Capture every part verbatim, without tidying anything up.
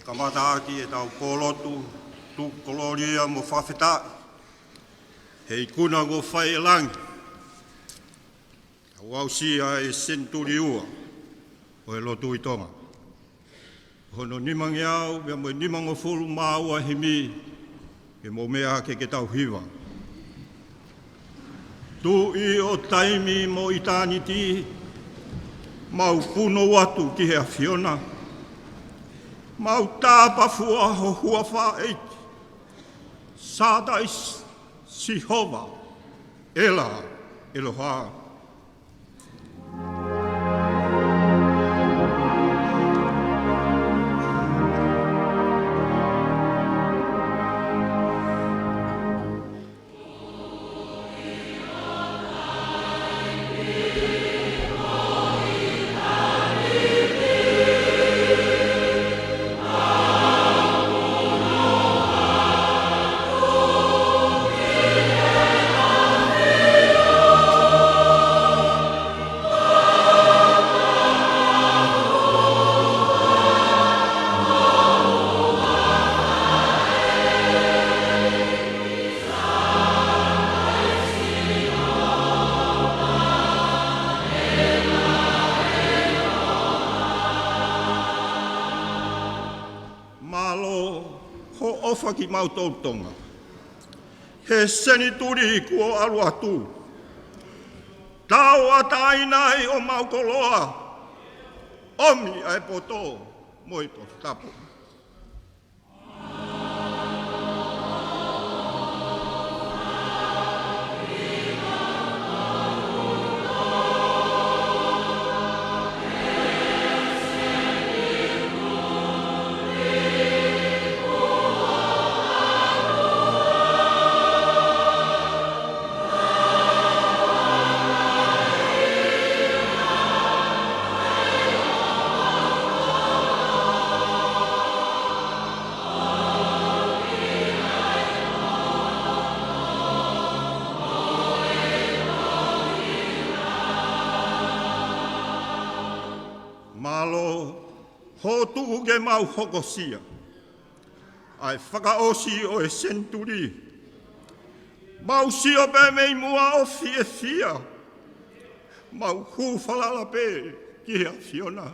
Kamata ʻaki ʻetau kolotu, tuku kolōlia mo fakafetaʻi he ikuna kuo fai ʻe langi, ʻo aʻusia e senituli ua ʻo e lotu ʻi Tonga. Hono nimangeau pea mo e nimangofulu mā ua himi, ke mou meʻa hake ke tau hiva. Tuʻi ʻo taimi mo ʻitāniti, mau punou atu ki he ʻAfiona. Mau tāpafua ho huafa ʻEiki. Sātai Sihova, ʻEla ʻEloha. Mālō hoʻo ʻofa kimautolu Tonga he senituli kuo ʻalu atu. Tauʻatāina ai homau koloa, ʻomi ʻa e poto mo e toputapu. Mālō hoʻo tuku ke mau hokosia ʻa e fakaʻosi ʻo e senituli. Mau sio pē mei muʻa ʻo fiefia. Mau hū falala pē ki he ʻAfiona.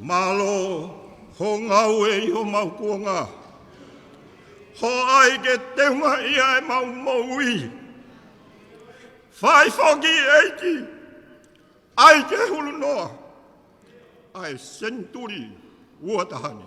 Mālō hoʻo ngāue ʻi homau kuonga. Hoʻo ʻai ke teungaʻia ʻemau moʻui. Fai foki ʻEiki, ʻai ke hulu noa ʻa e senituli ua taha ni.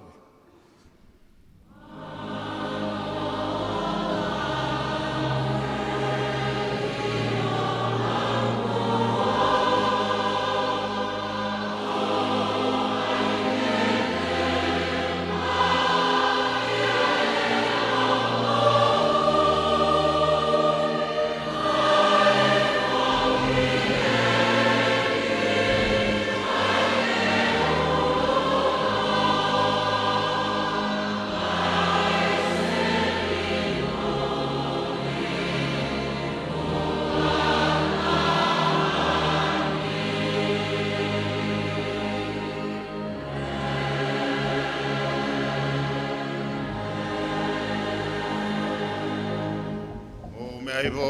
ʻO meʻa hifo,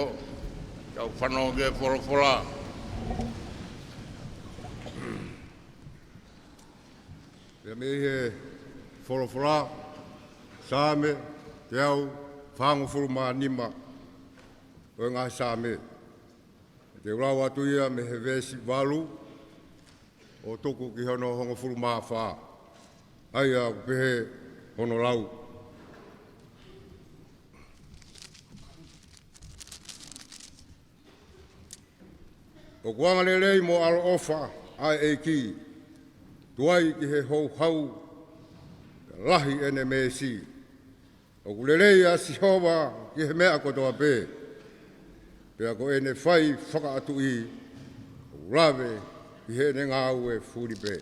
tau fanongo ki he folofola. Pea mei he folofola, Saame teau fāngofulu mā nima ʻo e ngaahi Saame. Te u lau atu ia mei he veesi valu ʻo tuku ki hono hongofulu mā fā. ʻA ia ʻoku pehē hono lau. ʻOku angalelei mo ʻaloʻofa ʻa e ʻEiki, tuai ki he houhau, lahi ʻene meesi. ʻOku lelei ʻa Sihova ki he meʻa kotoa pē, pea ko ʻene fai fakaʻatuʻi ʻoku lave ki heʻene ngāue fuli pē.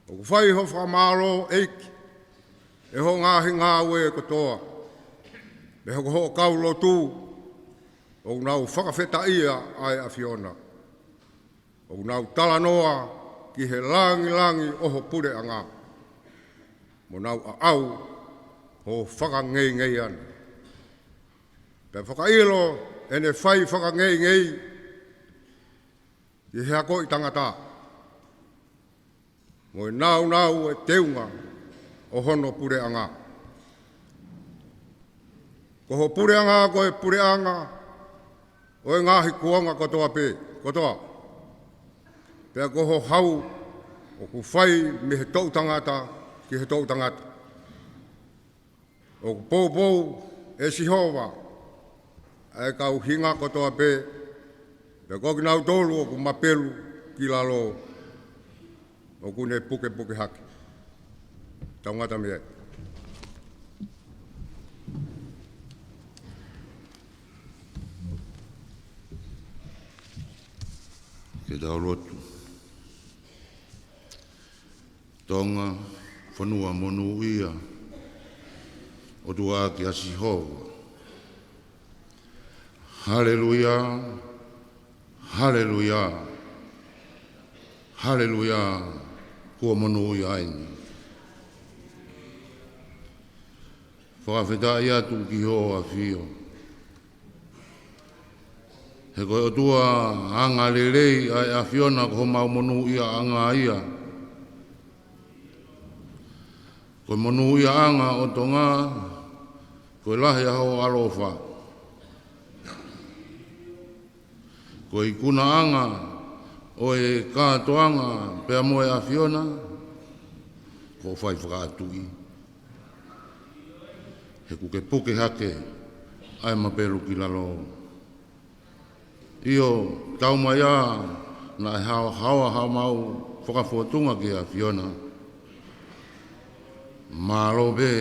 ʻOku fai hoʻo fakamālō, ʻEiki, ʻi hoʻo ngaahi ngāue kotoa, pea ko hoʻo kau lotu ʻoku nau fakafetaʻia ʻa e ʻAfiona. ʻOku nau talanoa ki he langilangi ʻo ho puleʻanga, mo nau ʻaʻau hoʻo fakangeingei ʻana. Pea fakaʻilo ʻene fai fakangeingei ki he akoʻi tangata, mo e nāunau e teunga ʻo hono puleʻanga. Ko ho puleʻanga ko e puleʻanga ʻo e ngaahi kuonga kotoa pē, kotoa. Pea ko ho hau ʻoku fai mei he toʻutangata ki he toʻutangata. ʻOku poupou ʻe Sihova ʻa e kau hinga kotoa pē, pea ko kinautolu ʻoku mapelu ki lalo ʻoku ne pukepuke hake. Tau ngata mei ai. Ke tau lotu. Tonga, fonua monūʻia, ʻOtua ʻa Sihova. Haleluia, haleluia, haleluia, kuo monūʻia eni. Fakafetaʻi atu ki hoʻo ʻAfio. He ko e ʻOtua angalelei ʻa e ʻAfiona, ko homau monūʻiaʻanga ia. Ko e monūʻiaʻanga ʻo Tonga, ko e lahi ʻa hoʻo ʻaloʻofa. Ko e ikunaʻanga ʻo e kātoanga pea mo e ʻAfiona, ko hoʻo fai fakaʻatuʻi. He kuo ke puke hake ʻa e mapelu ki lalo. ʻIo, taumaiā naʻe haohaoa haʻamau fakafōtunga ki he ʻAfiona. Mālō pē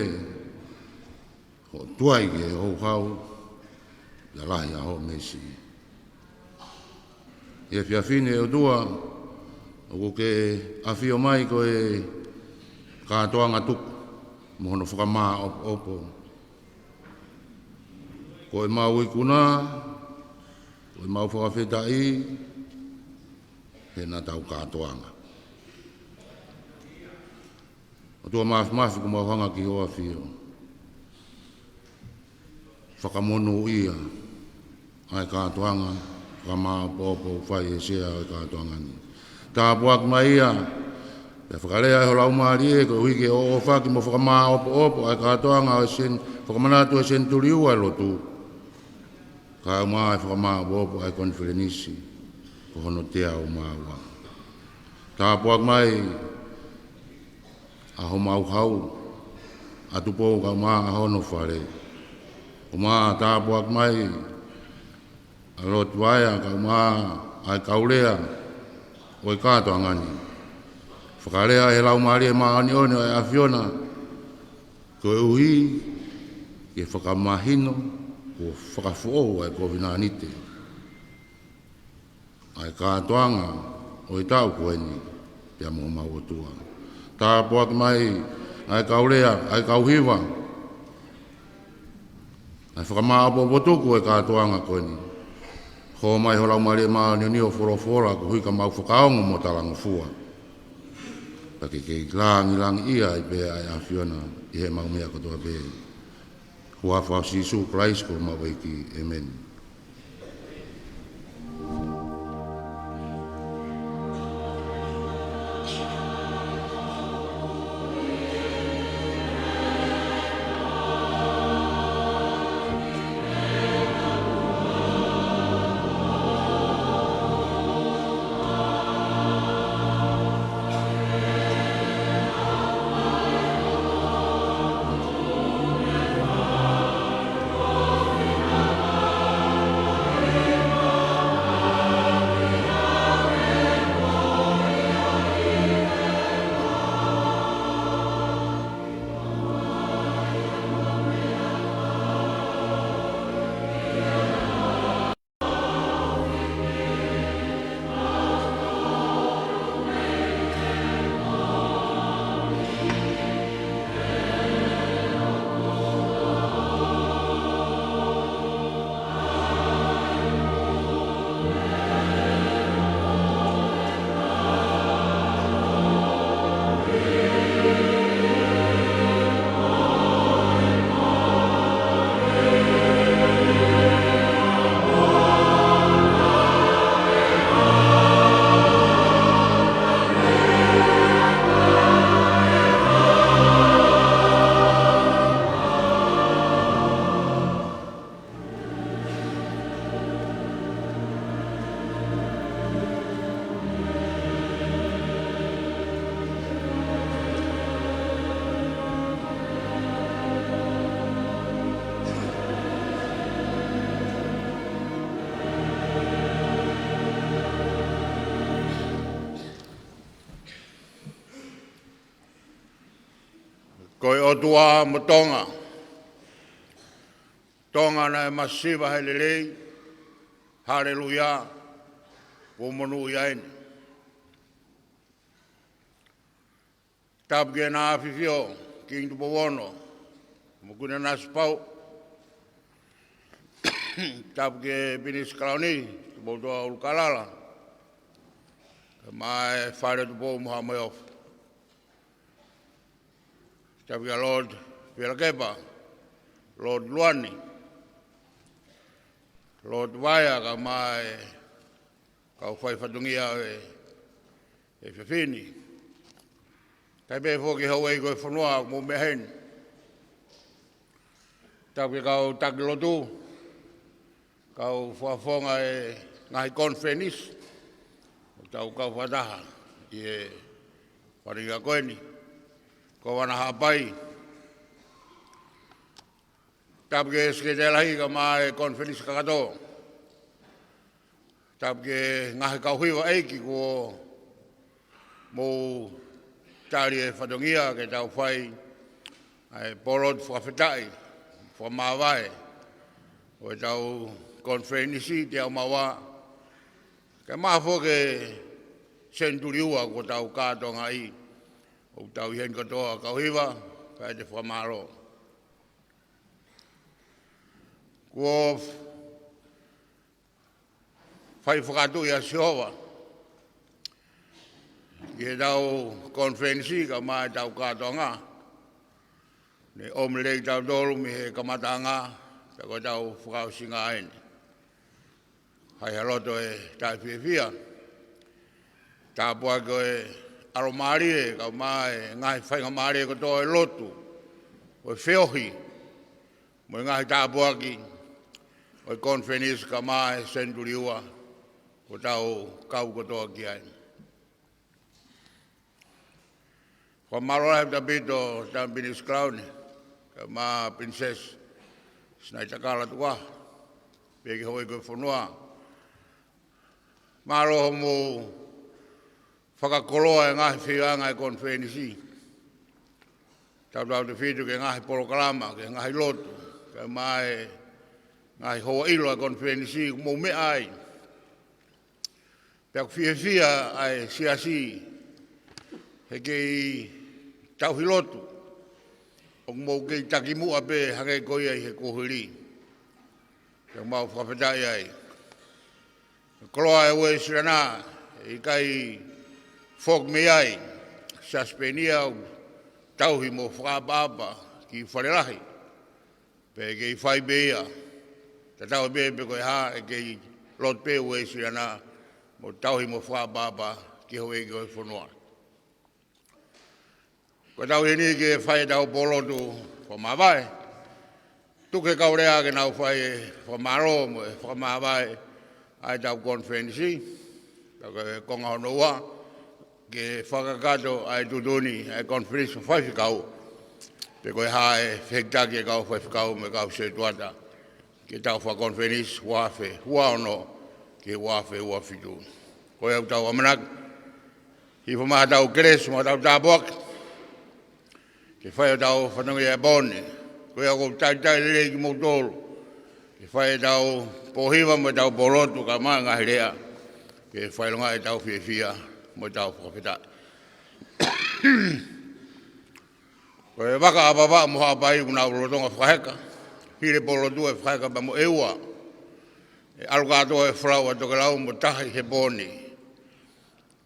hoʻo tuai ki he houhau, pea lahi ʻa hoʻo meesi. ʻI he efiafi ni, ʻe ʻOtua, ʻoku ke ʻafio mai ko e kātoanga tuku mo hono fakamāʻopoʻopo. Ko ʻemau ikuna, ko ʻemau fakafetaʻi, he naʻa tau kātoanga. ʻOtua Māfimafi, ʻoku mau hanga ki hoʻo ʻAfio. Fakamonūʻia ʻa e kātoanga, fakamāʻopoʻopo ʻoku fai ʻe he sea ʻo e kātoanga ni. Tāpuaki mai ia, pea fakalea ʻe ho Laumālie, koeʻuhi ke ʻoʻofaki mo fakamāʻopoʻopo ʻa e kātoanga ʻo e sen-, fakamanatu ʻo e senituli ua ʻo e lotu. Kae ʻumaʻā e fakamāʻopoʻopo ʻa e konifelenisi, ko hono teau mā ua. Tāpuaki mai ʻa homau hau, ʻa Tupou kae ʻumaʻā ʻa hono fale. ʻUmaʻā tāpuaki mai ʻa Lotu Vaea kae ʻumaʻā ʻa e kau lea ʻo e kātoanga ni. Fakalea ʻe he Laumālie Māʻoniʻoni ʻo e ʻAfiona, koeʻuhi ke fakamahino kuo fakafoʻou ʻa e kovinānite, ʻa e kātoanga ʻo e taʻu ko eni, pea mo homau ʻOtua. Tāpuaki mai ʻa e kau lea, ʻa e kau hiva, ʻa e fakamāʻopoʻopo tuku ʻo e kātoanga ko eni. Hō mai ho Laumālie Māʻoniʻoni ʻo folofola koeʻuhi ka mau fakaongo mo talangofua. Pea ke kei langilangiʻia ai pē ʻa e ʻAfiona ʻi heʻemau meʻa kotoa pē. Huafa ʻo Sīsū Kalaisi ko homau ʻEiki. ʻĒmeni. Ko e ʻOtua mo Tonga. Tonga naʻe masiva he lelei. Haleluia. Kuo monūʻia eni. Tapu ki heʻena ʻAfifio, Kingi Tupou Ono, mo Kuini Nanasipauʻu. Tapu ki he Pilinisi Kalauni, Tupoutoʻa ʻUlukalala, kae ʻumaʻā e Fale ʻo Tupou mo Haʻa Moheofo. Tapu kia Lord Fielakepa, Lord Luani, Lord Vaea, kae ʻumaʻā e kau fai fatongia ʻo e, e efiafi ni. Kae pehē foki ki he houʻeiki ʻo e fonua ʻoku mou meʻa heni. Tapu ki he kau taki lotu, kau fakafofonga e ngaahi konifelenisi, ʻoku tau kau fakataha ʻi he fatongia ko eni, Kōvana Haʻapai. Tapu ki he Sekelitali Lahi kae ʻumaʻā e konifelenisi kakato. Tapu ki he ngaahi kau hiva ʻeiki kuo mou tali e fatongia ke tau fai ʻa e polotu fakafetaʻi, fakamāvae ʻo ʻetau konifelenisi teau mā ua, kae ʻumaʻā foki e senituli ua kuo tau kātoangaʻi. ʻOku tau ʻi heni kotoa kau hiva, kae ʻoua te fakamālō. Kuo fai fakatuʻi ʻa Sihova ki heʻetau konifelenisi kae ʻumaʻā ʻetau kātoanga. Ne ʻomi lelei kitautolu mei he kamataʻanga, pea ko ʻetau fakaʻosinga eni. Hai ha loto ʻe taʻefiefia. Tāpuaki ʻo e ʻalomālie, kae ʻumaʻā e ngaahi faingamālie kotoa ʻo e lotu, ʻo e feohi, mo e ngaahi tāpuaki ʻo e konifelenisi kae ʻumaʻā e senituli ua, kuo tau kau kotoa ki ai. Fakamālō lahi ʻaupito Tamu Pilinisi Kalauni, kae ʻumaʻā Pilinisesi Sinaitakala Tukuʻaho, pea ki he houʻeiki ʻo e fonua. Mālō hoʻomou fakakoloa e ngaahi feiʻanga e konifelenisi. Tautautefito ki he ngaahi polokalama, ki he ngaahi lotu, kae ʻumaʻā e ngaahi houa ʻilo e konifelenisi ʻoku mou meʻa ai. Pea ʻoku fiefia ʻa e siasi he kei tauhi lotu, ʻoku mou kei takimuʻa pē hangē ko ia ʻi he kuohili. Pea ʻoku mau fakafetaʻi ai. Koloa e Uēsiliana, ʻe ʻikai foki mei ai, Siasi Peniel, tauhi mo fakaʻapaʻapa ki Fale Lahi. Pea ʻe kei fai pē ia. Tatau ai pē pe ko e hā, ʻe kei lotu pē Uēsiliana mo tauhi mo fakaʻapaʻapa ki he houʻeiki ʻo e fonua. Ko ʻetau ʻi heni ke fai ʻetau polotu fakamāvae. Tuku ke kau lea ke nau fai e fakamālō mo e fakamāvae ʻa ʻetau konifelenisi. Pea ko e konga hono ua, ke fakakakato ʻa e tuʻutuʻuni ʻa e konifelenisi fakafaifekau. Pe ko e hā e fehikitaki e kau faifekau mo e kau sētuata ki heʻetau fakakonifelenisi ua afe ua ono ki he ua afe ua fitu. Ko ia ʻoku tau ʻamanaki, hifo mai haʻatau kelesi mo haʻatau tāpuaki ke fai hotau fatongia he pō ni. Ko ia ʻoku ou talitali lelei kimoutolu ke fai ʻetau pō hiva mo ʻetau pō lotu kae ʻumaʻā e ngaahi lea ke fakaʻilongaʻi ʻetau fiefia mo ʻetau fakafetaʻi. Ko e vaka ʻa Vavaʻu mo Haʻapai ʻoku nau lolotonga fakaheka. Hili e pō lotu ʻe fakaheka pea mo e ua. ʻE ʻalu kātoa e folau ʻa Tokelau mo tahi he pō ni.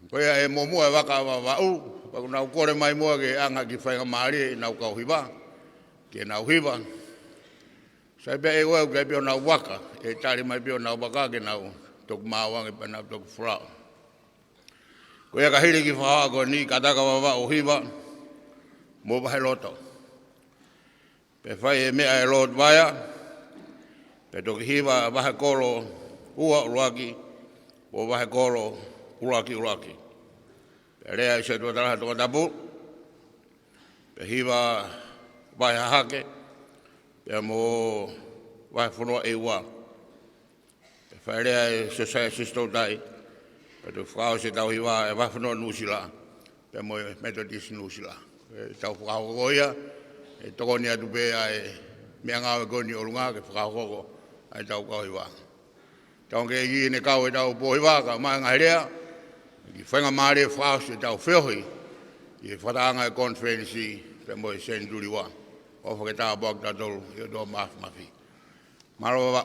Ko ia ʻe muʻomuʻa e vaka ʻa Vavaʻu, pea ʻoku nau kole mai muʻa ke ʻange ha kiʻi faingamālie ʻenau kau hiva ke nau hiva. Sai pē ʻe ʻoua ʻe ʻikai pē ʻo nau vaka, ʻe tali mai pē ʻo nau vaka ke nau toki maau ange pea nau toki folau. Ko ia ka hili e kiʻi fakahā ko eni, kātaki ʻa Vavaʻu ʻo hiva, mo vahe loto. Pea fai e meʻa ʻe Lord Vaea, pea toki hiva vahe kolo ua ʻuluaki, mo vahe kolo ʻuluaki ʻuluaki. Pea lea e sētuata lahi ʻa Tongatapu, pea hiva vahe hahake, pea mo vahefonua ʻe ua. Pea fai e lea e Siasi Siaʻatoutai, pea toki fakaʻosi ʻetau hiva e vahefonua Nuʻusila, pea mo e Metotisi Nuʻusila. ʻEtau fakahoko ia, ʻe tokoni atu pē ʻa e meʻangāue ko eni ʻi ʻolunga ke fakahoko ʻa ʻetau kau hiva. Tau ke ʻi heʻene kau ʻetau pō hiva, kae ʻumaʻā e ngaahi lea ki he faingamālie fakaʻosi ʻetau feohi ʻi he fakatahaʻanga e konifelenisi pea mo e Senituli Ua. ʻOfa ke tāpuaki kitautolu ʻe he ʻOtua Māfimafi. Mālō vavā.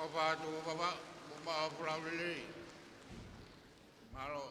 ʻOfa atu, ʻofa, mo maʻu folau lelei. Mālō.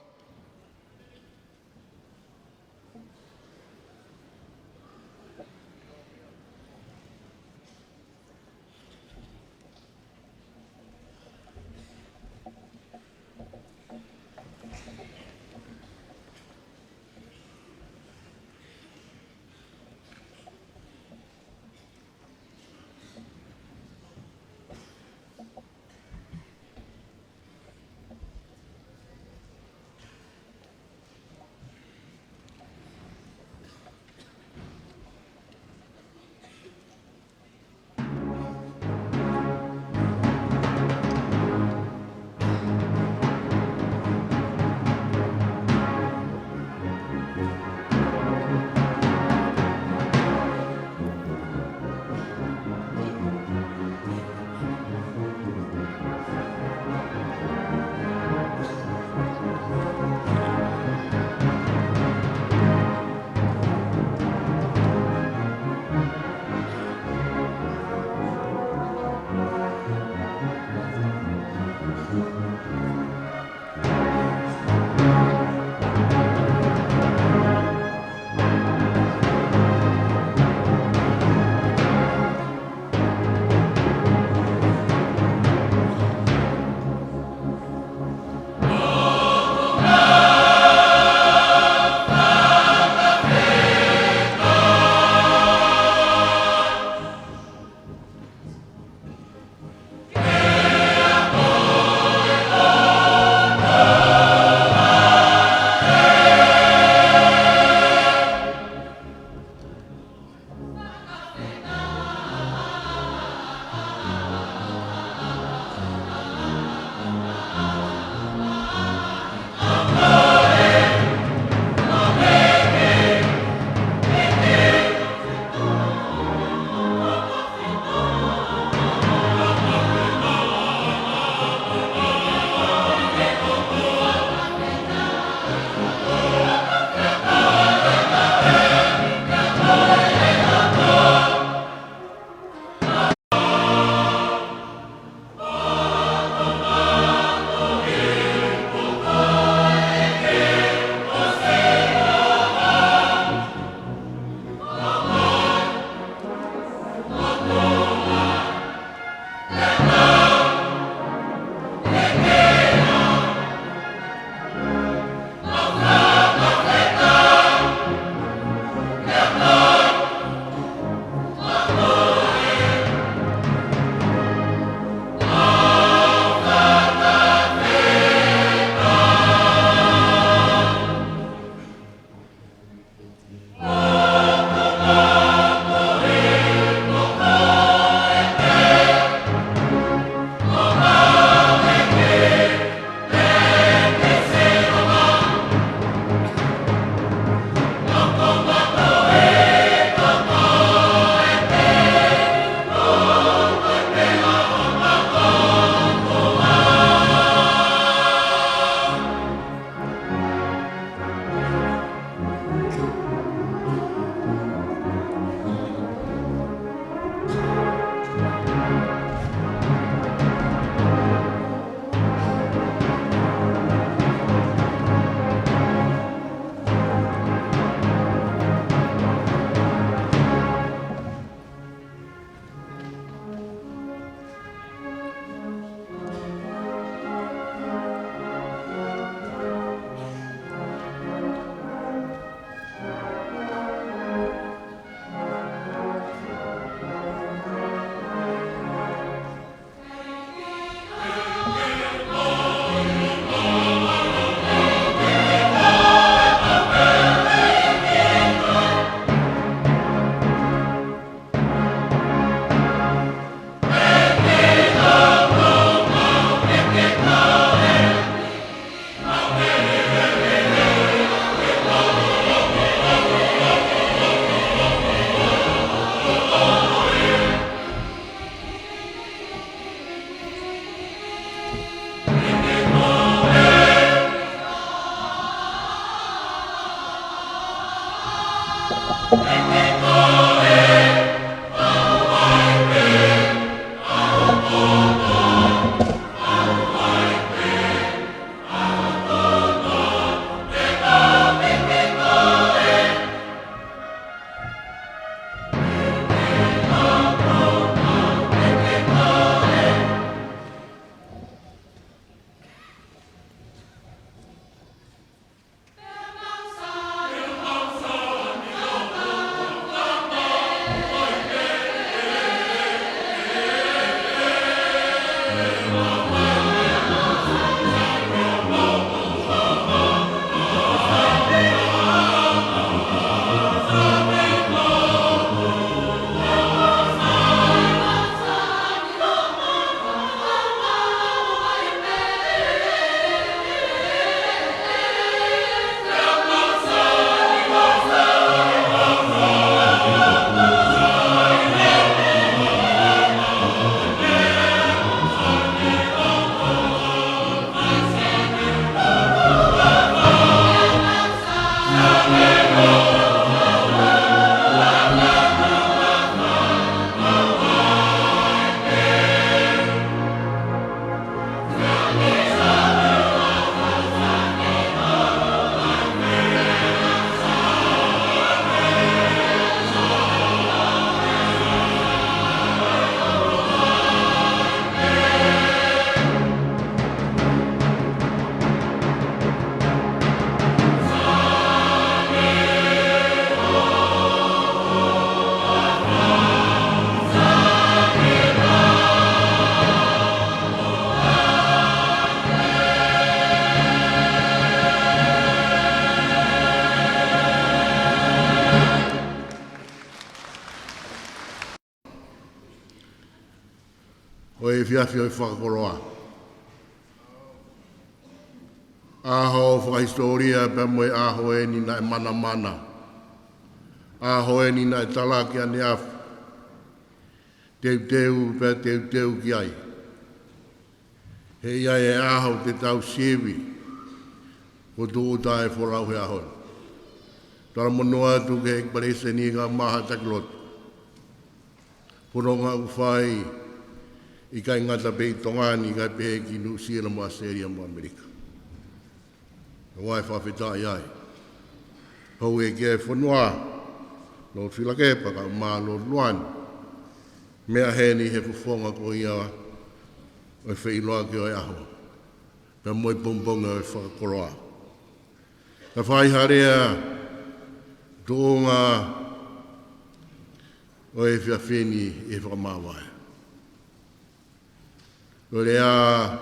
ʻO e efiafi ʻo e fakakoloa. ʻAho fakahisitōlia pea mo e ʻaho eni naʻe manamana. ʻAho eni naʻe talaki ʻaneafi. Teuteu pea teuteu ki ai. He ʻe ʻi ai e ʻaho te tau sivi, ko e tuʻuta e folau he ʻaho ni. Talamonū atu ki he ʻEiki Palesiteni kae ʻumaʻā haʻa taki lotu. Fononga ʻoku fai ʻikai ngata pē ʻi Tonga ni, kae pehē ki Nuʻusila mo ʻAositelēlia mo ʻAmelika. ʻOku ou fakafetaʻi ai. Houʻeiki ʻo e fonua, Lord Fielakepa kae ʻumaʻā Lord Luana. Meʻa heni he fofonga ko ia ʻo e feʻiloaki ʻo e ʻaho pea mo e pongipongi ʻo e fakakoloa. Kae fai ha lea tuʻunga ʻo e efiafi ni ʻi he fakamāvae. Ko e lea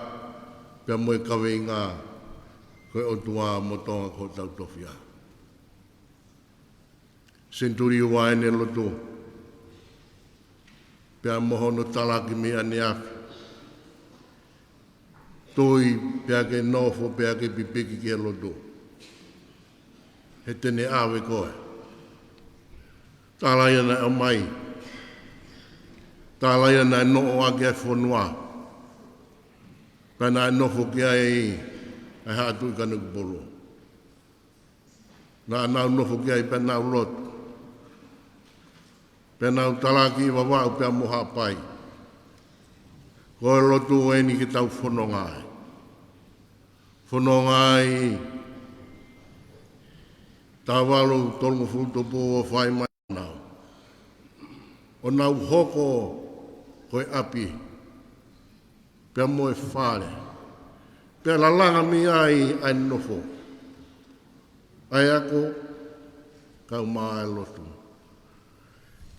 pea mo e kaveinga, ko e ʻOtua mo Tonga ko hotau tofiʻa. Senituli ua ʻene lotu pea mo hono talaki mei ʻaneafi. Tui pea ke nofo pea ke pipiki ki he lotu, he te ne ʻave koe. Tala ia naʻe ʻomai. Tala ia naʻe noʻo ʻaki e fonua. Pea naʻe nofo ki ai ʻa e Haʻa Tuʻi Kanokupolu. Naʻa nau nofo ki ai pea nau lotu. Pea nau talaki ʻi Vavaʻu pea mo Haʻapai. Ko e lotu eni ke tau fononga ai. Fononga ai Tāvalu Tolungofulu Tupou ʻo fai mai nau, ʻo nau hoko ko e ʻapi pea mo e fale, pea lalanga mei ai ʻa e nofo, ʻa e ako, kae ʻumaʻā e lotu.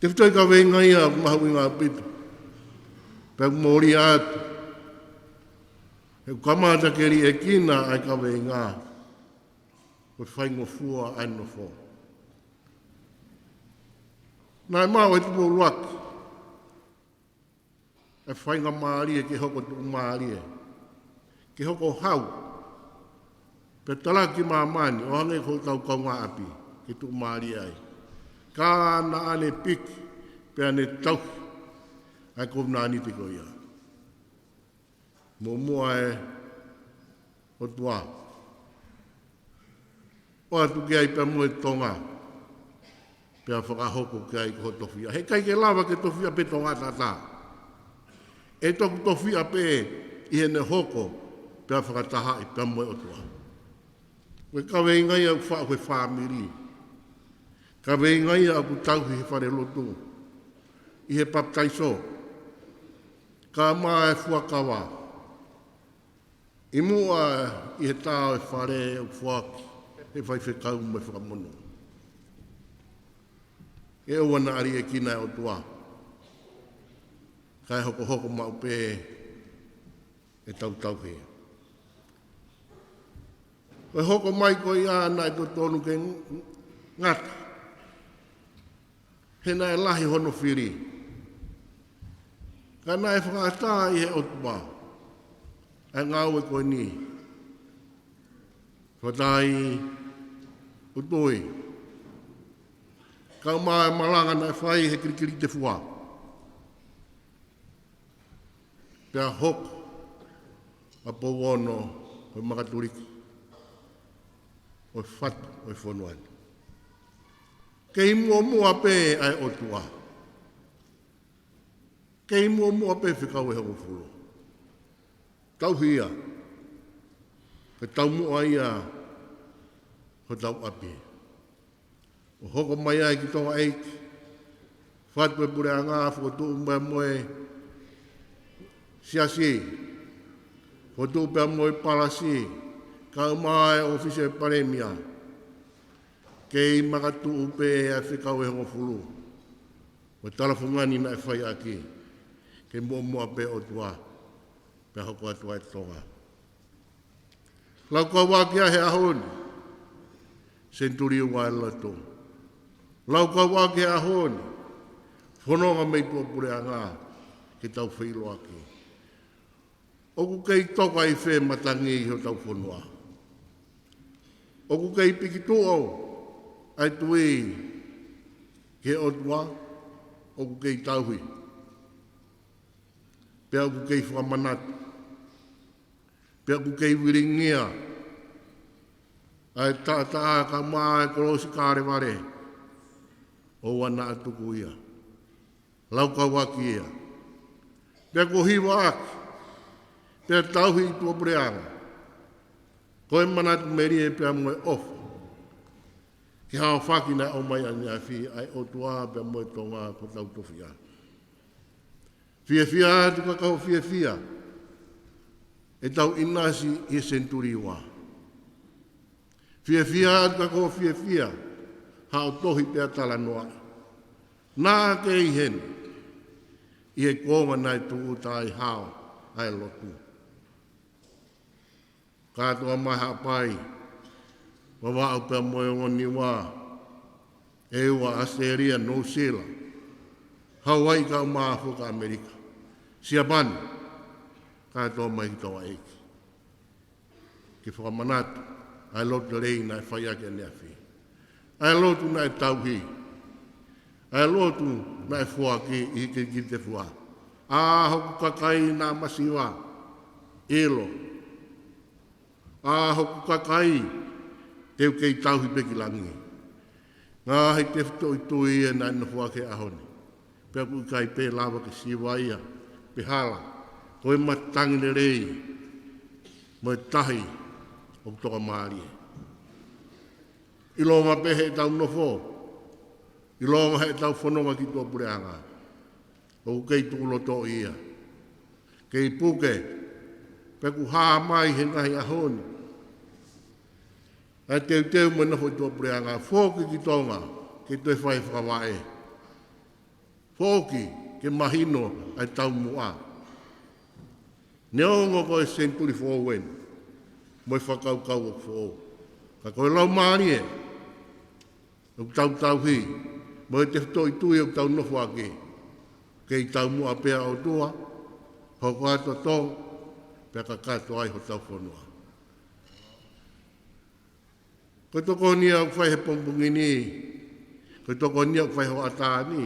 Tefitoʻi kaveinga ia ʻoku mahuʻinga ʻaupito. Pea ʻoku mōlia atu, he ʻoku kamata ke liʻekina ʻa e kaveinga ko e faingofua ʻa e nofo. Naʻe maʻu ʻe Tupou ʻUluaki ʻa e faingamālie ke hoko tuʻumālie, ke hoko hau, pea talaki māmani ʻo hangē ko hotau kaungāʻapi ke tuʻumālie ai. Ka naʻa ne piki pea ne tauhi ʻa e kovinānite ko ia. Muʻomuʻa e ʻOtua, ʻoatu ki ai pea mo e Tonga, pea fakahoko ki ai ko ho tofiʻa. He ʻikai ke lava ke tofiʻa pē Tonga taʻataʻa. ʻE toki tofiʻa pē ʻi heʻene hoko pea fakatahaʻi pea mo e ʻOtua. Ko e kaveinga ia ʻoku faʻu he fāmili. Kaveinga ia ʻoku tauhi he fale lotu, ʻi he papitaiso, kae ʻumaʻā e fuakava. ʻI muʻa ʻi he tā ʻo e fale ʻoku foaki he faifekau mo e fakamonū. ʻE ʻoua naʻa liʻekina e ʻOtua, kae hokohoko maʻu pē ʻetau tauhi. Ko e hoko mai ko ia naʻe totonu ke ngata, he naʻe lahi hono fili. Ka naʻe fakaʻatā ʻe he ʻOtua ʻa e ngāue ko eni. Fakatai utui. Kae ʻumaʻā e malanga naʻe fai he kilikilitefua. Pea hoko ʻa Pouono ko e makatuliki ʻo e fatu ʻo e fonua ni. Kei muʻomuʻa pē ʻa e ʻOtua. Kei muʻomuʻa pē fekau ʻe hongofulu. Tauhi ia. Ko e taumuʻa ia hotau ʻapi. ʻO hoko mai ai ki Tonga ʻEiki. Fatu ʻo e puleʻanga, fokotuʻu pea mo e siasi. Fokotuʻu pea mo e palasi. Kae ʻumaʻā e ʻōfisi ʻo e palēmia. Kei makatuʻu pē ʻa e fekau ʻe hongofulu. Ko e talafungani naʻe fai ʻaki. Kei muʻomuʻa pē ʻOtua. Pea hoko atu ai Tonga. Laukauʻaki ia he ʻaho ni. Senituli ua ʻa e lotu. Laukauʻaki he ʻaho ni. Fononga mei tuʻapuleʻanga ke tau feʻiloaki. ʻOku kei toko ʻi fē matangi ʻi hotau fonua? ʻOku kei piki tuʻu ʻa e tui ki he ʻOtua? ʻOku kei tauhi? Pea ʻoku kei fakamanatu? Pea ʻoku kei vilingia ʻa e taʻataʻa kae ʻumaʻā e kolosi Kalevale? ʻOua naʻa tuku ia. Laukauʻaki ia. Pea kuo hivaʻaki. Pea tauhi ʻi tuʻapuleʻanga. Ko e manatu melie pea mo e ʻofa. Ke haofaki naʻe ʻomai ʻaneafi ʻa e ʻOtua pea mo e Tonga ko hotau tofiʻa. Fiefia atu ka ko e fiefia ʻetau ʻinasi ʻi he senituli ua. Fiefia atu ka ko e fiefia haʻo tohi pea talanoa. Naʻa ke ʻi heni ʻi he kuonga naʻe tūʻuta ai hao ʻa e lotu. Kātoa mai Haʻapai, Vavaʻu pea mo e ongo Niua, ʻEua, ʻAositelēlia, Nuʻusila, Hauaiʻi kae ʻumaʻā foki ʻAmelika, Siapani, kātoa mai ki Tonga ʻEiki. Ke fakamanatu ʻa e lotu lelei naʻe fai ʻaki ʻaneafi. ʻA e lotu naʻe tauhi. ʻA e lotu naʻe foaki ʻi he kilikilitefua. ʻA hoku kakai naʻa masiva, ʻilo. ʻA hoku kakai, te u kei tauhi pē ki langi. Ngaahi tefitoʻi tui ia naʻe nofoʻaki he ʻaho ni. Pea ʻoku ʻikai pē lava ke siva ia pe hala. Ko e matangi lelei mo e tahi ʻoku tokamālie. ʻIlonga pē heʻetau nofo, ʻilonga heʻetau fononga ki tuʻapuleʻanga, ʻoku kei tukulotoʻi ia. Kei puke, pea ʻoku hā mai he ngaahi ʻaho ni ʻa e teuteu mo e nofo ʻi tuʻapuleʻanga, foki ki Tonga ke toe fai fakavaʻe. Foki ke mahino ʻa e taumuʻa. Neongo ko e senituli foʻou eni mo e fakakaukau ʻoku foʻou, ka ko e laumālie ʻoku tau tauhi mo e tefitoʻi tui ʻoku tau nofoʻaki. Kei taumuʻa pē ʻa e ʻOtua, hoko atu ʻa Tonga, pea kakato ai hotau fonua. Ko e tokoni ia ʻoku fai he pongipongi ni, ko e tokoni ia ʻoku fai he hoʻatā ni,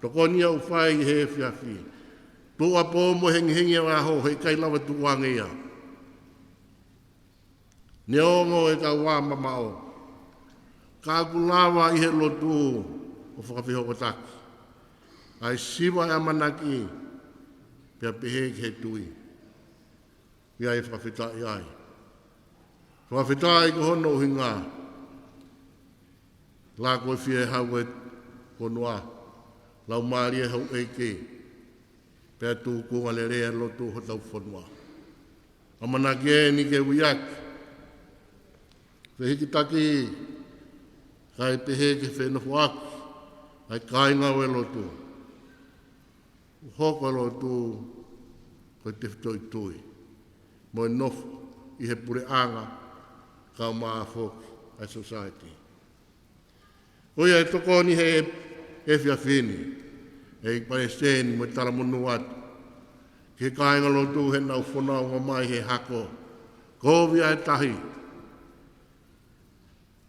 tokoni ia ʻoku fai he efiafi. Tuʻuapō mo e hengihengi ʻo e ʻaho, heʻikai lava tukuange ia. Neongo ʻetau vā mamaʻo, ka ʻoku lava ʻi he lotu ʻo fakafehokotaki ʻa e siva ʻa e ʻamanaki, pea pehē ki he tui. ʻI ai e fakafetaʻi ai. Fakafetaʻi ko hono ʻuhinga, lākoifie hau e fonua, laumālie houʻeiki, pea tūkunga lelei e lotu hotau fonua. ʻAmanaki eni ke uiaki, fehikitaki, kae pehē ke fenofoʻaki ʻa e kāinga ʻo e lotu. Hoko e lotu ko e tefitoʻi tui. mo e nofo ʻi he puleʻanga, kae ʻumaʻā foki ʻa e society. Ko ia ʻe tokoni he efiafi ni, ʻEiki Palesiteni, mo e talamonū atu ki he kāingalotu heʻenau fononga mai he hako, kovi ʻa e tahi.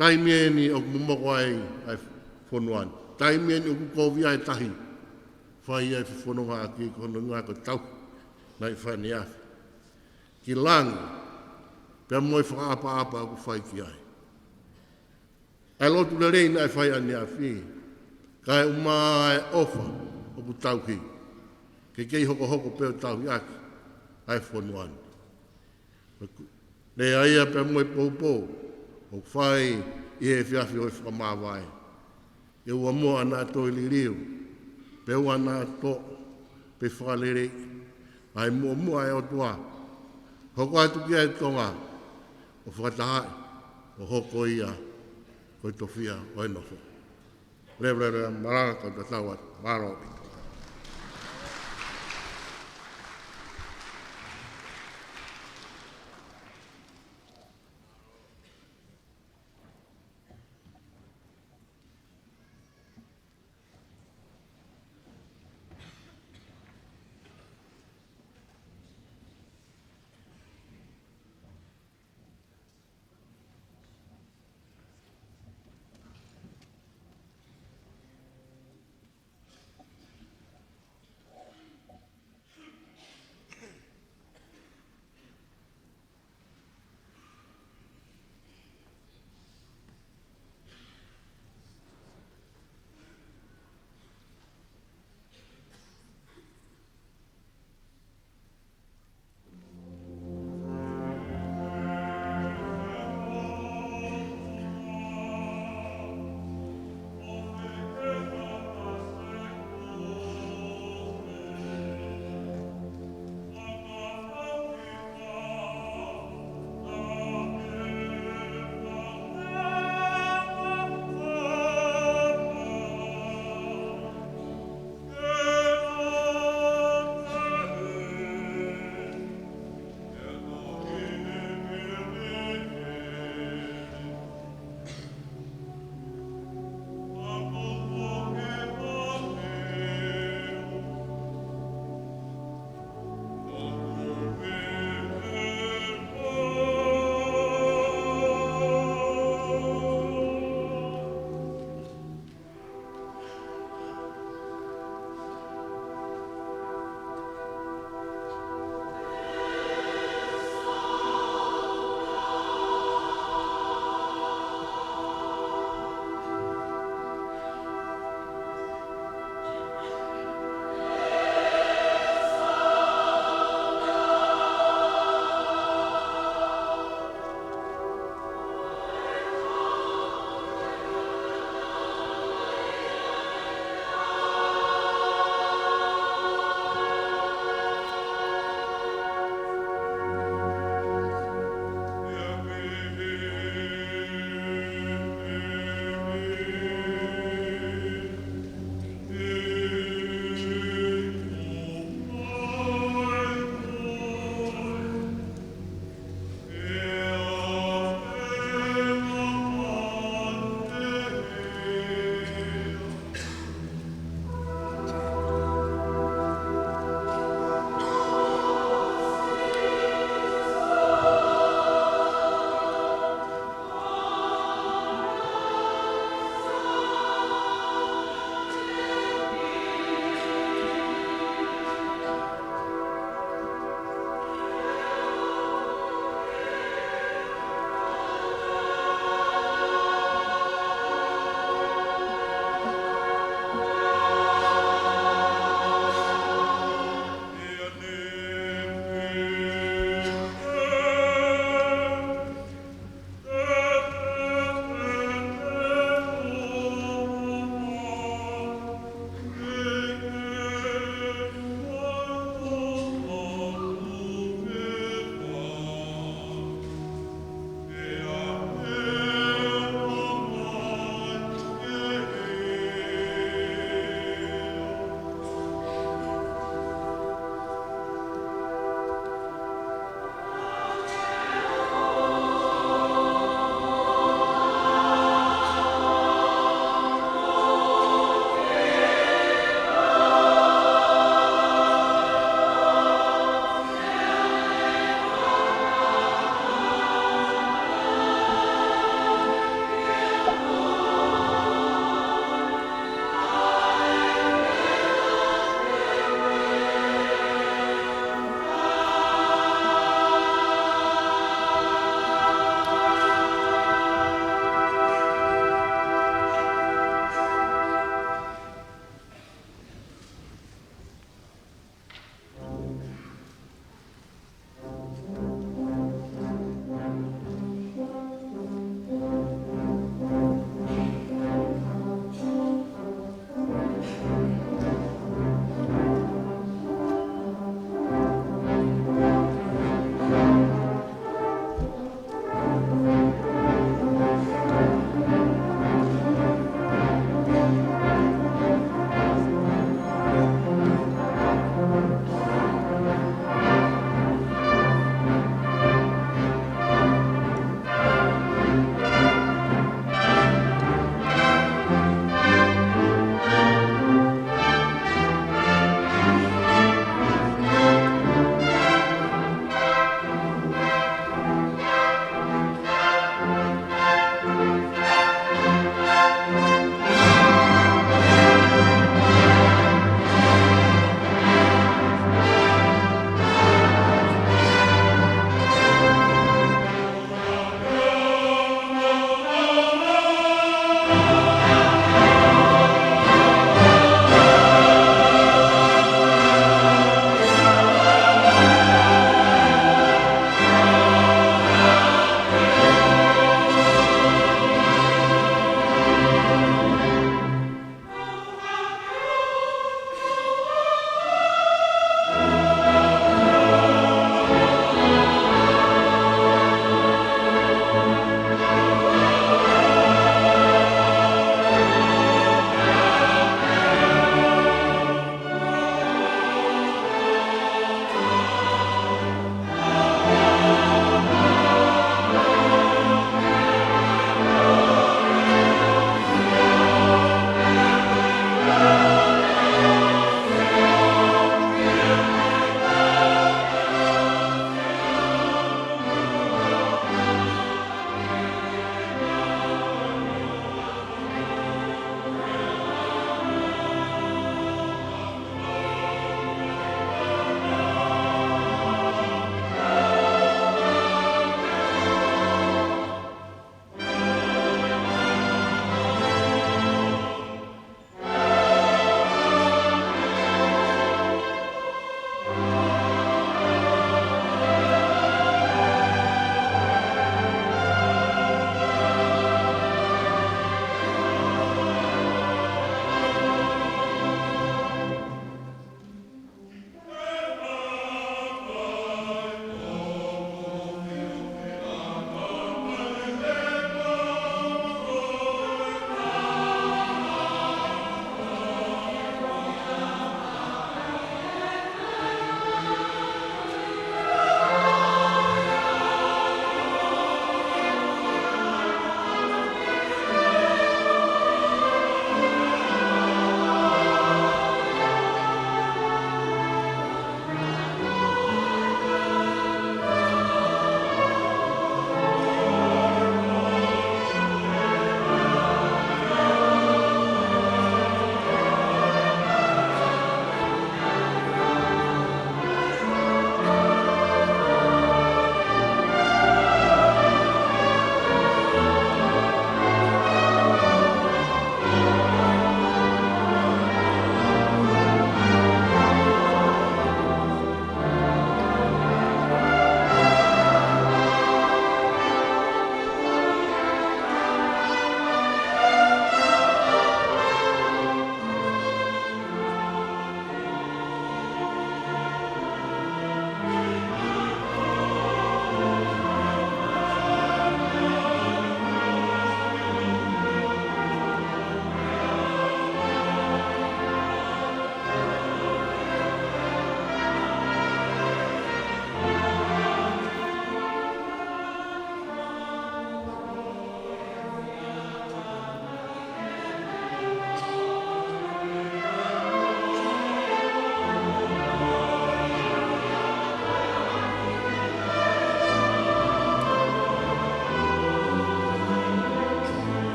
Taimi eni ʻoku momoko ai ʻa e fonua ni. Taimi eni ʻoku kovi ai e tahi. Fai ai e fefonongaʻaki, ko hono ʻuhinga ko e tauhi naʻe fai ʻaneafi ki langi, pea mo e fakaʻapaʻapa ʻoku fai ki ai ʻa e lotu lelei naʻe fai ʻaneafi, kae ʻumaʻā e ʻofa ʻoku tauhi, ke kei hokohoko pē ʻo tauhi ʻaki ʻa e fonua ni. Lea ia pea mo e poupou ʻoku fai ʻi he efiafi ʻo e fakamāvae. Ke ʻoua muʻa naʻa toe liliu, pe ʻoua naʻa toe pē fakaleleiʻi ʻa e muʻomuʻa ʻa e ʻOtua. Hoko atu ki ai Tonga ʻo fakatahaʻi, ʻo hoko ia ko e tofiʻa ʻo e nofo. Leveleva, malanga, kau tatau atu. Mālō ʻaupito.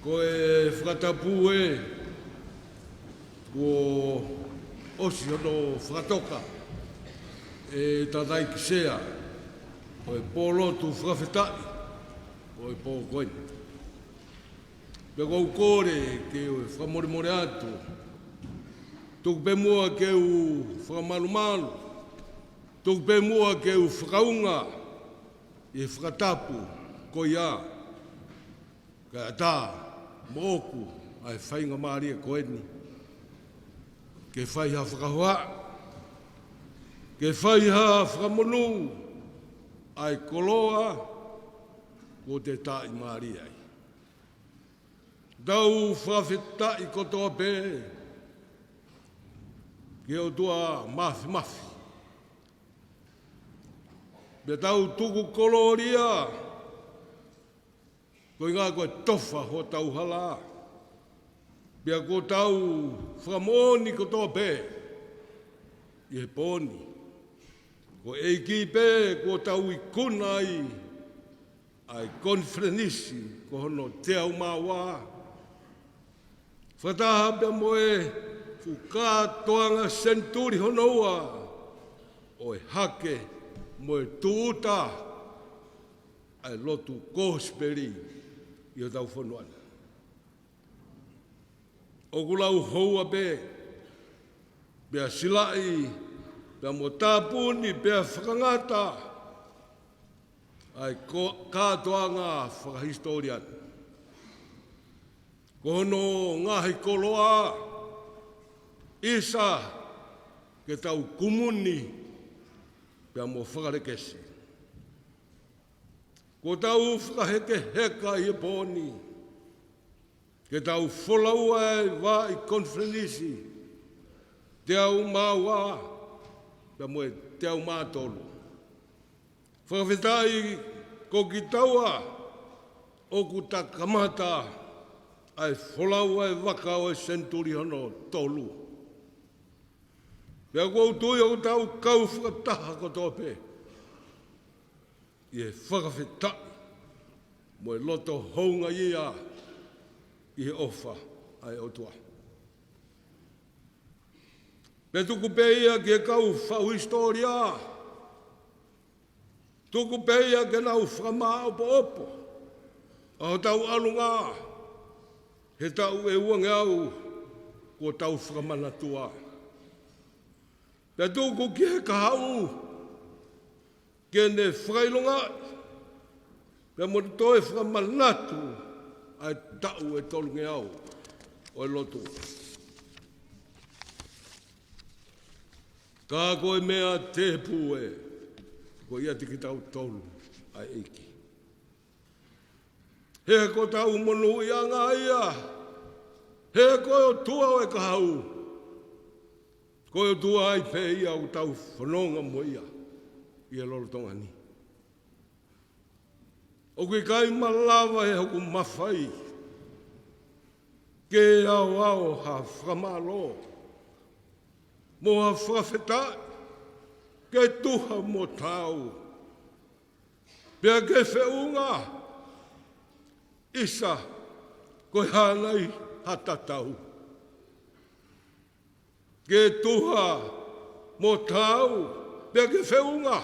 Ko e fakatapu ē, kuo ʻosi hono fakatoka ʻe Tanaiki Sea ʻo e pōlotu fakafetaʻi ʻo e pō ko eni. Pea ʻoku ou kole ke u fakamolemole atu, tuku pē muʻa ke u fakamalumalu, tuku pē muʻa ke u fakaunga ʻi he fakatapu ko ia, kae ʻatā moʻoku ʻa e faingamālie ko eni ke fai ha fakahohaʻa, ke fai ha fakamonū ʻa e koloa kuo te tāʻimālie ai. Tau fakafetaʻi kotoa pē ki he ʻOtua Māfimafi. Pea tau tuku kolōlia, koeʻuhi ko e tofa hotau hala. Pea kuo tau fakamoʻoni kotoa pē ʻi he pō ni, ko e ʻEiki pē kuo tau ikuna ai ʻa e konifelenisi ko hono teau mā ua, fakataha pea mo e fuʻu kātoanga senituli hono ua ʻo e hake mo e tūʻuta ʻa e lotu kosipeli ʻi hotau fonua ni. ʻOku lau houa pē, pea silaʻi, pea mo tāpuni, pea fakangata ʻa e ko-, kātoanga fakahisitōlia ni. Ko hono ngaahi koloa, ʻisa ke tau kumuni pea mo fakalekesi. Kuo tau fakahekeheka ʻi he pō ni ke tau folau ʻa e vaʻa konifelenisi teau mā ua pea mo e teau mā tolu. Fakafetaʻi ko kitaua ʻoku ta kamata ʻa e folau ʻa e vaka ʻo e senituli hono tolu. Pea ʻoku ou tui ʻoku tau kau fakataha kotoa pē ʻi he fakafetaʻi mo e loto houngaʻia ʻi he ʻofa ʻa e ʻOtua. Pea tuku pē ia ki he kau faʻu hisitōlia, tuku pē ia ke nau fakamāʻopoʻopo ʻa hotau ʻalunga he taʻu ʻe uangeau kuo tau fakamanatua. Pea tuku ki he kahaʻu ke ne fakaʻilongaʻi pea mo toe fakamanatu ʻa e taʻu ʻe tolungeau ʻo e lotu. Ka ko e meʻa tēpū ē, ko ia te kitautolu ʻa e ʻEiki. He ko hotau monūʻiaʻanga ia, he ko e ʻOtua ʻo e kahaʻu, ko e ʻOtua ai pē ia ʻoku tau fononga mo ia ʻi he lolotonga ni. ʻOku ʻikai malava ʻe hoku mafai ke aʻu ha fakamālō mo ha fakafetaʻi ke tuha mo taau, pea ke feʻunga, ʻisa ko e hā nai ha tatau. Ke tuha mo taau, pea ke feʻunga.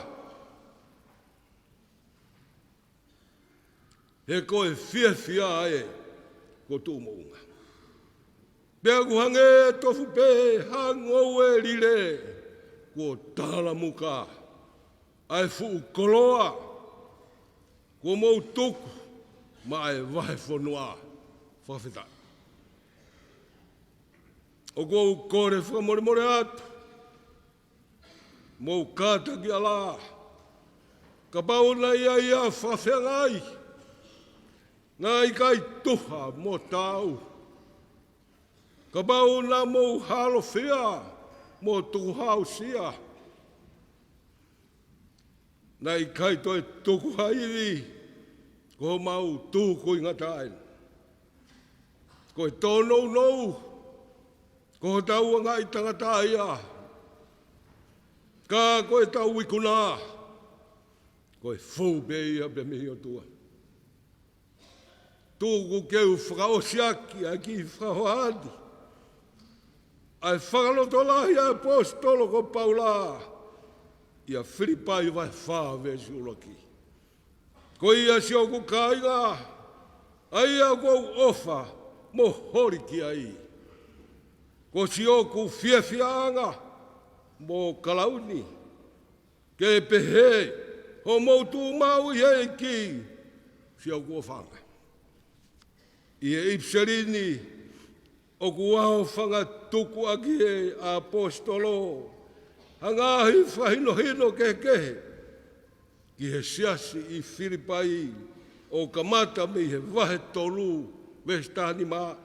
He ko e fiefia ē kuo tuʻu moʻunga. Pea ʻoku hangē tofu pē ha ngoue lile kuo talamuka ʻa e fuʻu koloa kuo mou tuku maʻa e vahefonua. Fakafetaʻi. ʻOku ou kole fakamolemole atu, mou kātaki ʻalā, kapau naʻe ʻi ai ha fakafeangai, naʻe ʻikai tuha mo taau, kapau naʻa mou halofia mo tukuhāusia, naʻe ʻikai toe tuku ha ivi, ko homau tukuingataʻa eni. Ko e tōnounou, ko hotau angaʻi tangata ia, ka ko ʻetau ikuna, ko e fou pē ia pē mei he ʻOtua. Tuku ke u fakaʻosi ʻaki ʻa e kiʻi fakahohaʻa ni ʻa e fakalotolahi ʻa e ʻaposetolo ko Paula ʻia Filipai vahe fā veesi ʻuluaki. Ko ia siʻoku kāinga, ʻa ia ʻoku ou ʻofa mo holi ki ai, ko siʻoku fiefiaʻanga mo kalauni, ke pehē hoʻomou tuʻu maʻu ʻi he ʻEiki siʻoku ʻofaʻanga. ʻI he ʻipiseli ni, ʻoku ʻaofangatuku ʻaki ʻe he ʻaposetolo ha ngaahi fakahinohino kehekehe ki he siasi ʻi Filipai, ʻo kamata mei he vahe tolu veesi taha nima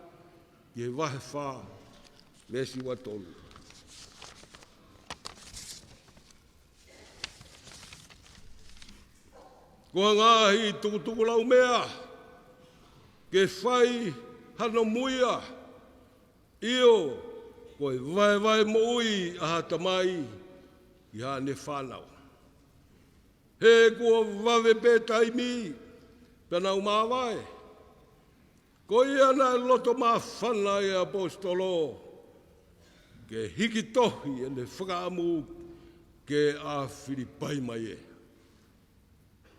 ki he vahe fā veesi ua tolu. Ko e ngaahi tukutukulaumea ke fai hano muia, ʻio, ko e vaevae moʻui ʻa ha tamai ki haʻane fānau. He kuo vave pē taimi pea nau māvae. Ko ia naʻe loto māfana ʻa e ʻaposetolo ke hiki tohi ʻene fakaʻamu ke ʻa Filipai mai ē.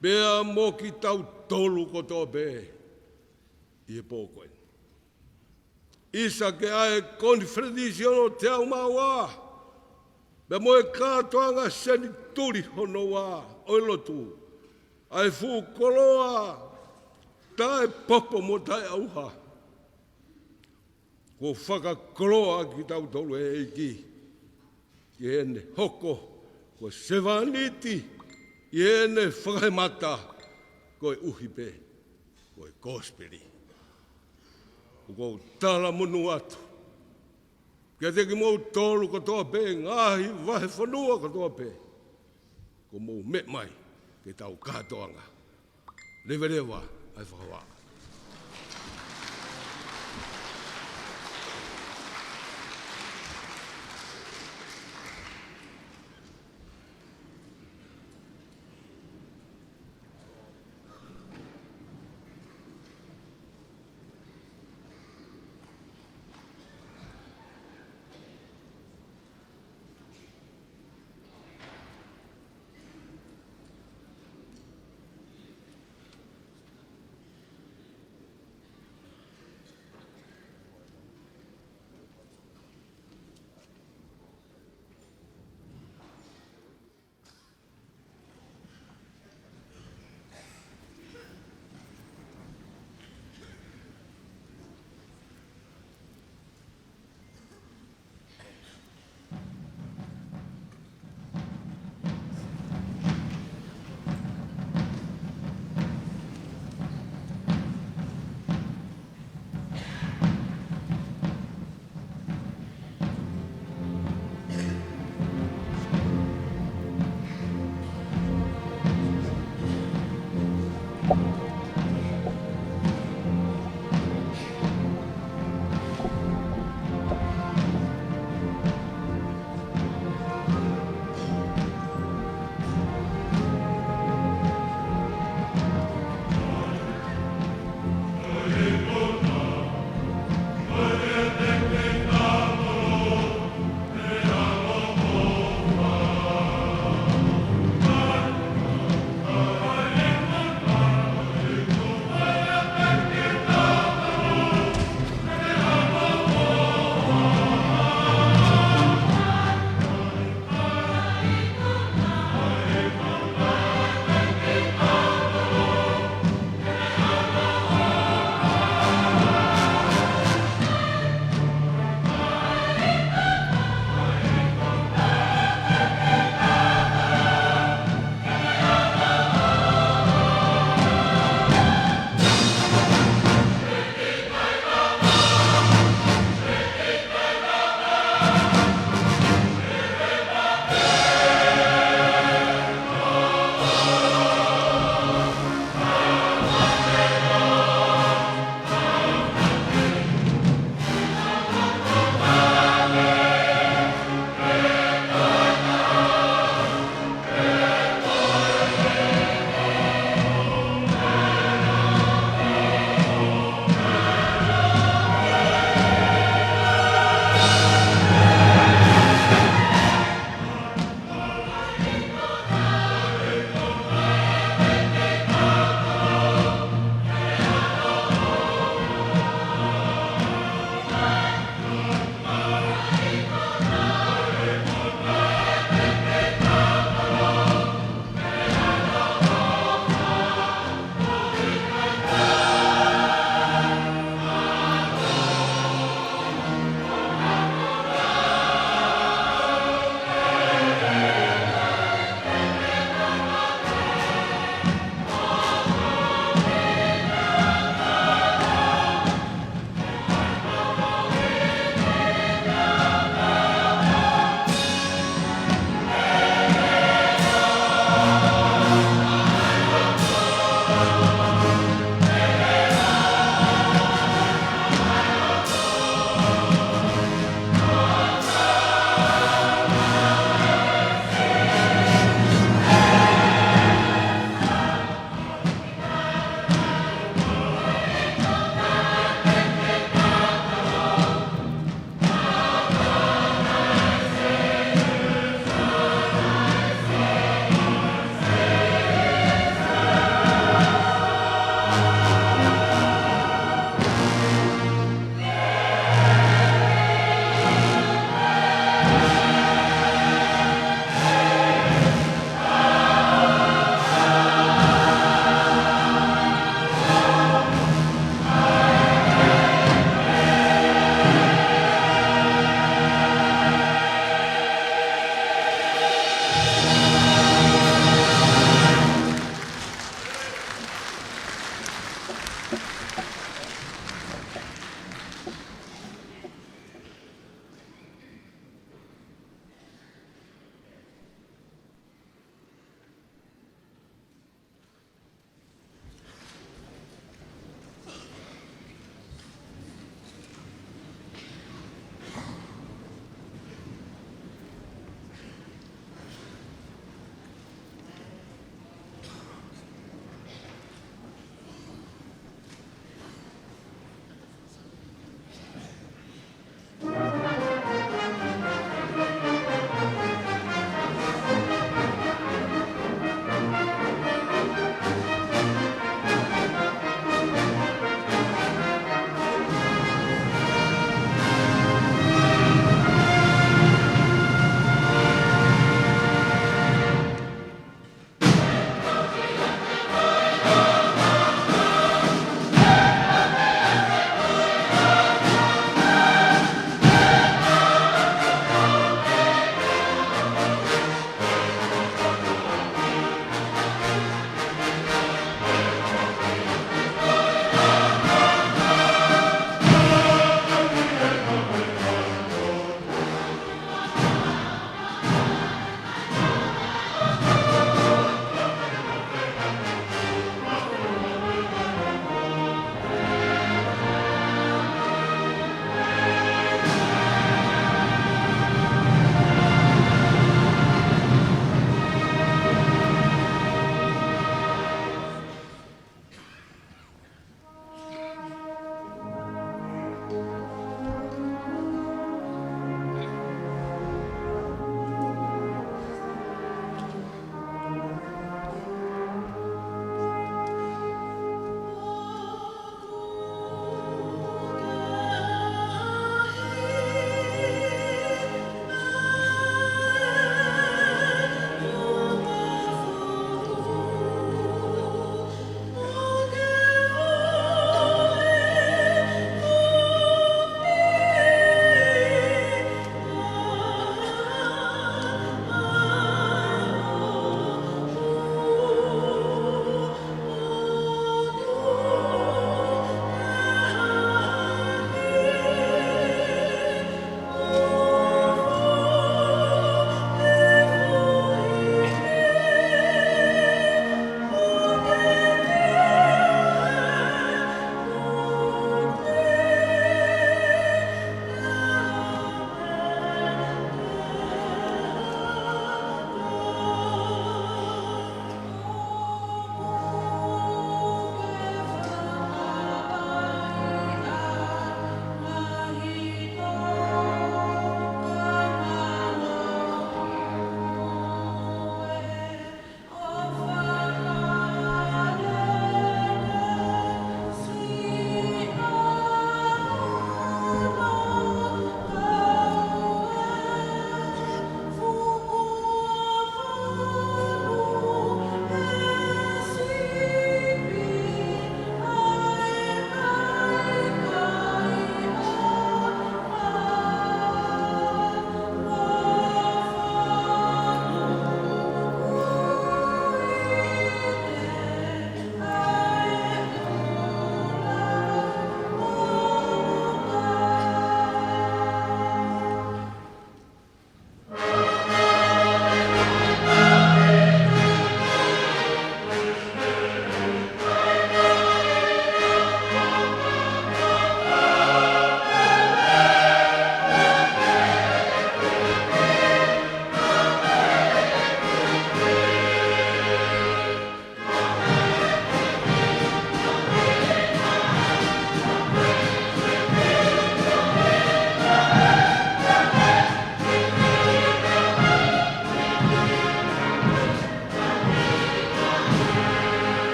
Pea mo kitautolu kotoa pē ʻi he pō ko eni. ʻIsa ke ʻa e konifelenisi hono teau mā ua, pea mo e kātoanga senituli hono ua ʻo e lotu, ʻa e fuʻu koloa taʻepopo mo taʻeʻauha. Kuo fakakoloa kitautolu ʻe he ʻEiki ʻi heʻene hoko ko e sevāniti, ʻi heʻene fakahemata koeʻuhi pē ko e kosipeli. ʻOku ou talamonū atu kiate kimoutolu kotoa pē, ngaahi vahefonua kotoa pē, kuo mou meʻa mai ke tau kātoanga leveleva ʻa e fakahohaʻa.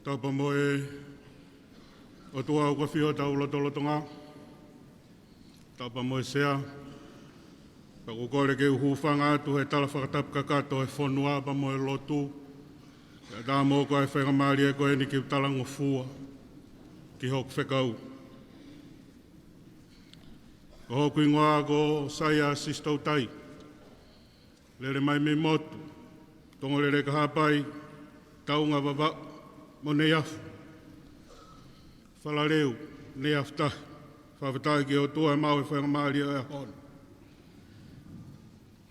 Tapu mo e ʻOtua ʻoku ʻafio ʻi hotau lotolotonga. Tapu mo e Sea. Pea ʻoku ou kole ke u hūfanga atu he tala fakatapu kakato ʻa e fonua pea mo e lotu. Pea tā mo ko e faingamālie ko eni ke u talangofua ki hoku fekau. Ko hoku hingoa ko Saia Sisitoutai. Lele mai mei motu, Tongoleleka Haʻapai, Taunga, Vavaʻu mo Neiafu. Falaleu, Neiafu tahi. Fakafetaʻi ki he ʻOtua ʻi he maʻu e faingamālie ʻo e ʻaho ni.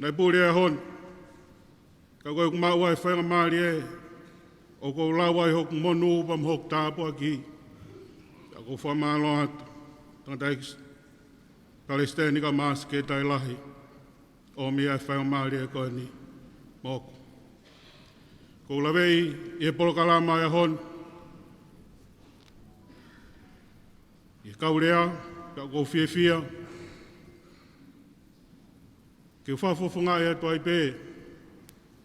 Naʻe pule e ʻaho ni, ka ko e ʻoku maʻu ai e faingamālie ʻoku ou lau ai hoku monū pea mo hoku tāpuaki. Ka ʻoku ou fakamālō atu, tangataʻeiki Palesiteni kae ʻumaʻā Sekelitali Lahi, ʻomi ʻa e faingamālie ko eni moʻoku. ʻOku ou laveʻi ʻi he polokalama ʻo e ʻaho ni, ʻi he kau lea, pea ʻoku ou fiefia ke u fakafofongaʻi atu ai pē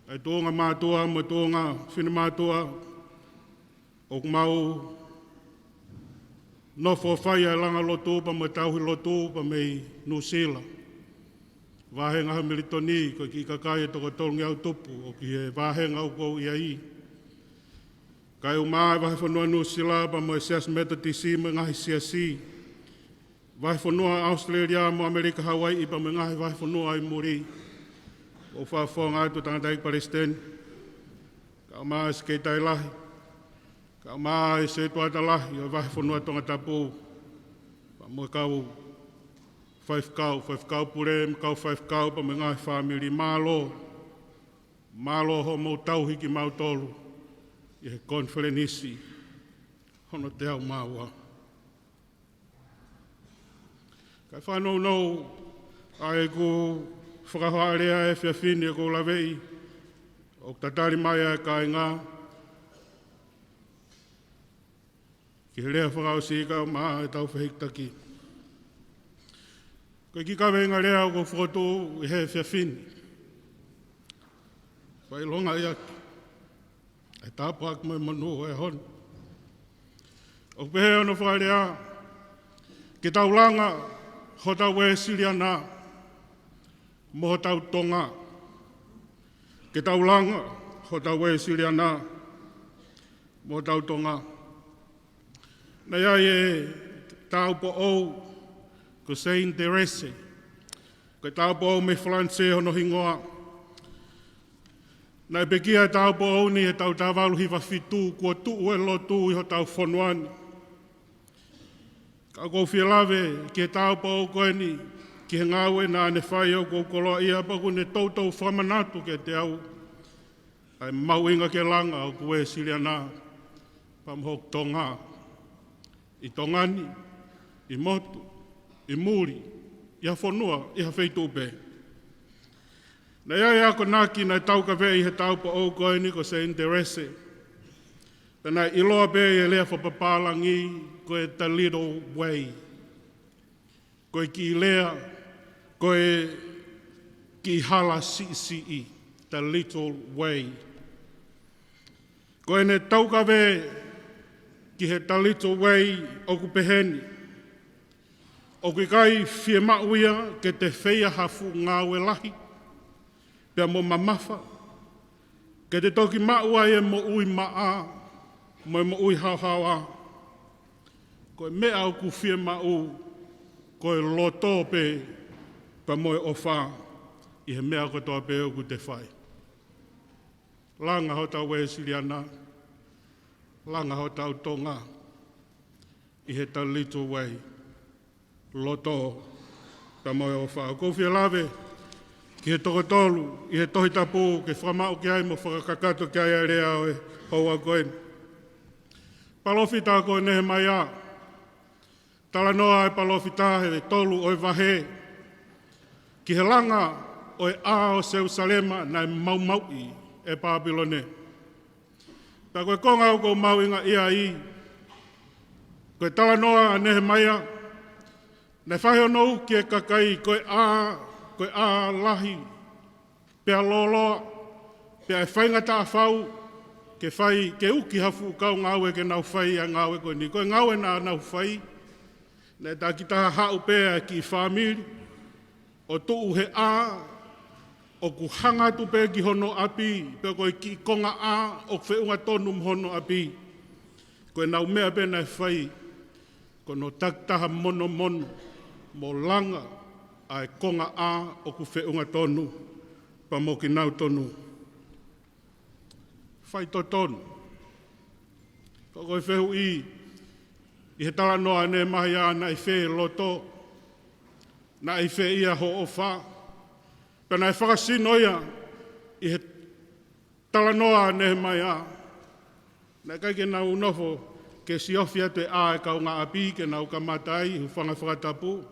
ʻa e tuʻunga mātuʻa mo e tuʻunga finemātuʻa ʻoku mau nofo ʻo fai ʻa e langa lotu pea mo e tauhi lotu pea mei Nuʻusila. Vāhenga Hamilitoni, ko e kiʻi kakai ʻe toko tolungeau tupu ʻoku ʻi he vāhenga ʻoku ou ʻi ai. Kae ʻumaʻā e vahefonua Nuʻusila pea mo e Siasi Metotisi mo e ngaahi siasi. Vahefonua ʻAositelēlia mo ʻAmelika Hauaiʻi pea mo e ngaahi vahefonua ʻi muli. ʻOku ou fakafofonga atu, tangataʻeiki Palesiteni, kae ʻumaʻā e Sekelitali Lahi, kae ʻumaʻā e Setuata Lahi ʻo e vahefonua Tongatapu, pea mo e kau faifekau, faifekau pule, mo e kau faifekau pea mo e ngaahi fāmili. Mālō, mālō hoʻomou tauhi kimautolu ʻi he konifelenisi hono teau mā ua. Kae fakanounou ʻa ʻeku fakahohaʻa lea he efiafi ni, ʻoku ou laveʻi ʻoku tatali mai ʻa e kāinga ki he lea fakaʻosi kae ʻumaʻā ʻetau fehikitaki. Ko e kiʻi kaveinga lea ʻoku ou fokotuʻu ʻi he efiafi ni, fakaʻilongaʻi ʻaki ʻa e tāpuaki mo e monū ʻo e ʻaho ni. ʻOku pehē hono fakalea: Ke tau langa hotau Uēsiliana mo hotau Tonga. Ke tau langa hotau Uēsiliana mo hotau Tonga. Naʻe ʻi ai e tāupoʻou ko Saint Therese. Ko e tāupoʻou mei Falanisē hono hingoa. Naʻe pekia e tāupoʻou ni he taʻu taha valu hiva fitu, kuo tuʻu e lotu ʻi hotau fonua ni. Ka ʻoku ou fie lave ki he tāupoʻou ko eni, ki he ngāue naʻa ne fai, ʻoku ou koloaʻia pea ʻoku ne toutou fakamanatu kiate au ʻa e mahuʻinga ke langa hoku Uēsiliana pea mo hoku Tonga, ʻi Tonga ni, ʻi motu, ʻi muli, ʻi ha fonua, ʻi ha feituʻu pē. Naʻe ʻi ai e akonaki naʻe taukaveʻi he tāupoʻou ko eni ko Saint Therese. Pea naʻe ʻiloa pē ʻi he lea fakapapālangi ko e the little way. Ko e kiʻi lea, ko e kiʻi hala siʻisiʻi, the little way. Ko ʻene taukave ki he the little way ʻoku pehē ni: ʻOku ʻikai fiemaʻu ia ke te feia ha fuʻu ngāue lahi pea mo mamafa, ke te toki maʻu ai e moʻui maʻa mo e moʻui haohaoa. Ko e meʻa ʻoku fiemaʻu ko e loto pē pea mo e ʻofa ʻi he meʻa kotoa pē ʻoku te fai. Langa hotau Uēsiliana, langa hotau Tonga ʻi he the little way, loto pea mo e ʻofa. ʻOku ou fie lave ki he toko tolu ʻi he Tohi Tapu ke fakamaʻu ki ai mo fakakakato ki ai ʻa e lea ʻo e houa ko eni. Palōfita ko Nehemaia. Talanoa e palōfita he tolu ʻo e vahe ki he langa ʻo e ʻā ʻo Selusalema naʻe maumauʻi ʻe Pāpilone. Pea ko e konga ʻoku ou mahuʻingaʻia ai, ko e talanoa ʻa Nehemaia, naʻe fai hono uki e kakai ko e ʻā, ko e ʻā lahi, pea lōloa, pea ʻe faingataʻa fau, ke fai, ke uki ha fuʻu kau ngāue ke nau fai ʻa e ngāue ko eni. Ko e ngāue naʻa nau fai, naʻe takitaha haʻu pē ʻa e kiʻi fāmili ʻo tuʻu he ʻā ʻoku hanga atu pē ki hono ʻapi, pe ko e kiʻi konga ʻā ʻoku feʻunga tonu mo hono ʻapi. Ko ʻenau meʻa pē naʻe fai, ko hono takitaha monomono mo langa ʻa e konga ʻā ʻoku feʻunga tonu pea mo kinautolu. Faitotonu. Ko e fehuʻi, ʻi he talanoa ʻa Nehemaia, naʻe ʻi fē ho loto, naʻe ʻi fē ia hoʻo ʻofa? Pea naʻe fakasino ia ʻi he talanoa ʻa Nehemaia. Naʻe ʻikai ke nau nofo ke siofi atu e ʻā ʻa e kaungāʻapi ke nau kamata ai, hūfanga he fakatapu.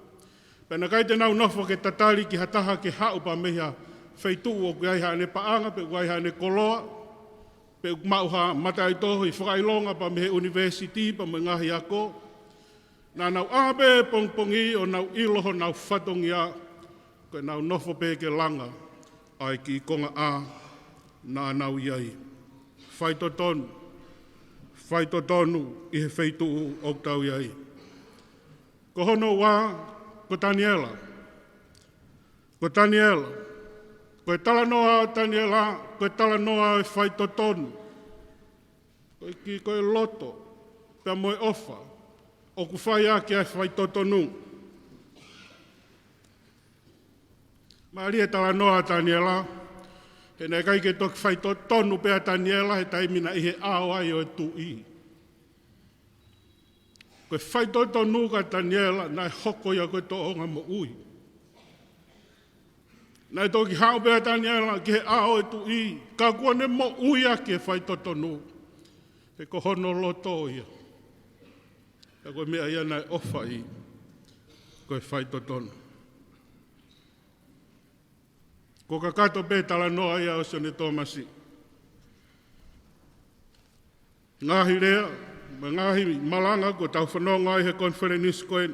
Pea naʻe ʻikai te nau nofo ke tatali ki ha taha ke haʻu pea mei ha feituʻu ʻoku ʻi ai haʻane paʻanga, pe ʻoku ʻi ai haʻane koloa, pe ʻoku maʻu ha mataʻitohi fakaʻilonga pea mei he ʻunivēsiti pea mo e ngaahi ako. Naʻa nau ʻā pē pongipongi ʻo nau ʻilo honau fatongia, ko ʻenau nofo pē ke langa ʻa e kiʻi konga ʻā naʻa nau ʻi ai. Faitotonu, faitotonu ʻi he feituʻu ʻoku tau ʻi ai. Ko hono ua, ko Taniela. Ko Taniela. Ko e talanoa ʻo Taniela, ko e talanoa ʻo e faitotonu. Ko e kiʻi, ko e loto pea mo e ʻofa ʻoku fai ʻaki ʻa e faitotonu. Mālie e talanoa ʻa Taniela, he naʻe ʻikai ke toki faitotonu pē ʻa Taniela he taimi naʻe ʻi he ʻao ai ʻo e tuʻi. Ko e faitotonu kia Taniela naʻe hoko ia ko e tōʻonga moʻui. Naʻe toki haʻu pē ʻa Taniela ki he ʻao ʻo e tuʻi, ka kuo ne moʻui ʻaki e faitotonu. He ko hono loto ia. Pea ko e meʻa ia naʻe ʻofa ai, ko e faitotonu. Ko e kakato pē talanoa ia ʻo Sione Tōmasi. Ngaahi lea, mo e ngaahi malanga kuo tau fanongo ai he konifelenisi ko eni.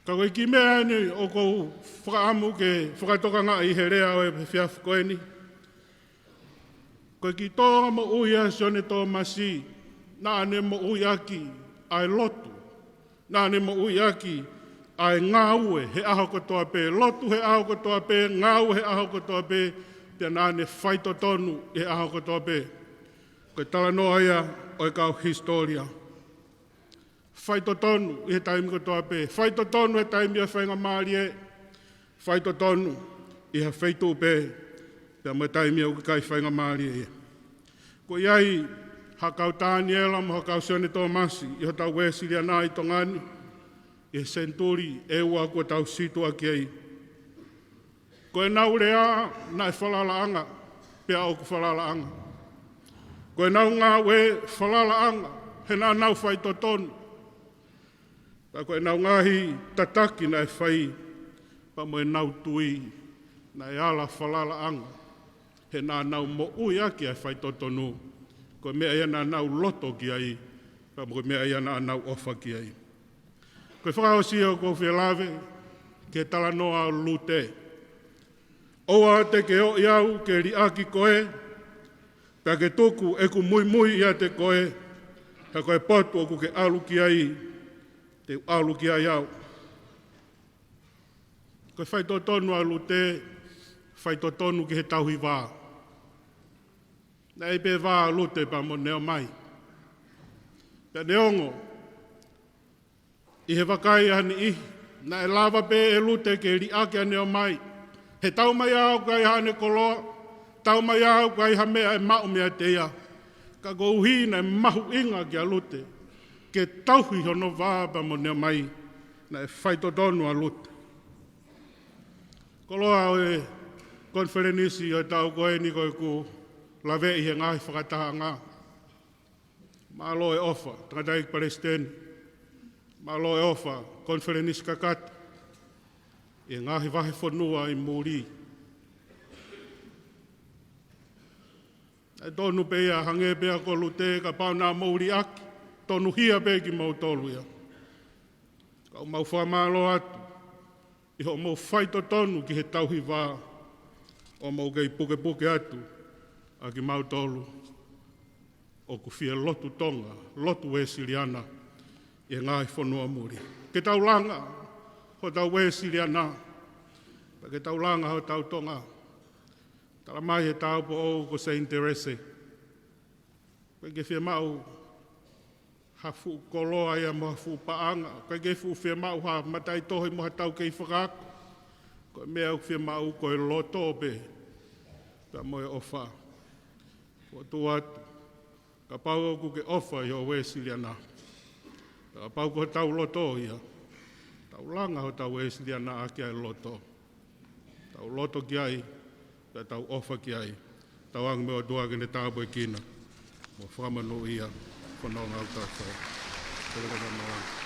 Ka ko e kiʻi meʻa eni ʻoku ou fakaʻamu ke fakatokangaʻi he lea ʻo e efiafi ko eni. Ko e kiʻi tōʻonga moʻui ʻa Sione Tōmasi, naʻa ne moʻui ʻaki ʻa e lotu. Naʻa ne moʻui ʻaki ʻa e ngāue he ʻaho kotoa pē, lotu he ʻaho kotoa pē, ngāue he ʻaho kotoa pē, pea naʻa ne faitotonu he ʻaho kotoa pē. Ko e talanoa ia ʻo e kau hisitōlia. Faitotonu ʻi he taimi kotoa pē, faitotonu he taimi ʻo e faingamālie, faitotonu ʻi ha feituʻu pē, pea mo e taimi ʻoku ʻikai faingamālie ia. Ko ia ai ha kau Taniela mo ha kau Sione Tōmasi ʻi hotau Uēsiliana ʻi Tonga ni, ʻi he senituli ʻe ua kuo tau situʻa ki ai. Ko ʻenau lea naʻe falalaʻanga, pea ʻoku falalaʻanga. Ko ʻenau ngāue falalaʻanga, he naʻa nau faitotonu. Pea ko ʻenau ngaahi tataki naʻe fai, pea mo ʻenau tui, naʻe ala falalaʻanga, he naʻa nau moʻui ʻaki ʻa e faitotonu, ko e meʻa ia naʻa nau loto ki ai, pea mo e meʻa ia naʻa nau ʻofa ki ai. Ko e fakaʻosi ʻoku ou fie lave ki he talanoa ʻo Lute. ʻOua te ke ʻoʻi au ke liʻaki koe, pea ke tuku ʻeku muimui ʻiate koe, he ko e potu ʻoku ke ʻalu ki ai, te u ʻalu ki ai au. Ko e faitotonu ʻa Lute, faitotonu ki he tauhi vā. Naʻe ʻi ai pē vā ʻa Lute pea mo Neomai. Pea neongo, ʻi he vakai ʻa ha niʻihi, naʻe lava pē ʻe Lute ke liʻaki ʻa Neomai. He taumaiā ʻoku ʻikai haʻane koloa, taumaiā ʻoku ʻikai ha meʻa ʻe maʻu meiate ia. Ka koeʻuhi naʻe mahuʻinga kia Lute ke tauhi hono vā pea mo Neomai, naʻe faitotonu ʻa Lute. Koloa ʻo e konifelenisi ʻo e taʻu ko eni ko ʻeku laveʻi he ngaahi fakatahaʻanga. Mālō e ʻofa, tangataʻeiki palesiteni. Mālō e ʻofa, konifelenisi kakato. ʻI he ngaahi vahefonua ʻi muli. ʻE tonu pē ia, hangē pē ko Lute, kapau naʻa mou liʻaki, tonuhia pē kimoutolu ia. Ka ʻoku mau fakamālō atu ʻi hoʻomou faitotonu ki he tauhi vā, ʻo mou kei pukepuke atu ʻA kimautolu ʻoku fie lotu Tonga, lotu Uēsiliana ʻi he ngaahi fonua muli. Ke tau langa hotau Uēsiliana, pea ke tau langa hotau Tonga. Tala mai he tāupoʻou ko Saint Teresa, ʻoku ʻikai ke fiemaʻu ha fuʻu koloa ia mo ha fuʻu paʻanga, ʻoku ʻikai ke fuʻu fiemaʻu ha mataʻitohi mo ha taukei fakaako. Ko e meʻa ʻoku fiemaʻu ko e loto pē, pea mo e ʻofa. Ko e tuʻu atu, kapau ʻoku ke ʻofa ʻi ho Uēsiliana, kapau ko hotau loto ia, tau langa hotau Uēsiliana ʻaki ʻa e loto. Tau loto ki ai, pea tau ʻofa ki ai. Tauange mo e ʻOtua ke ne tāpuekina mo fakamonūʻia fononga ʻo e tau. Pele kata mo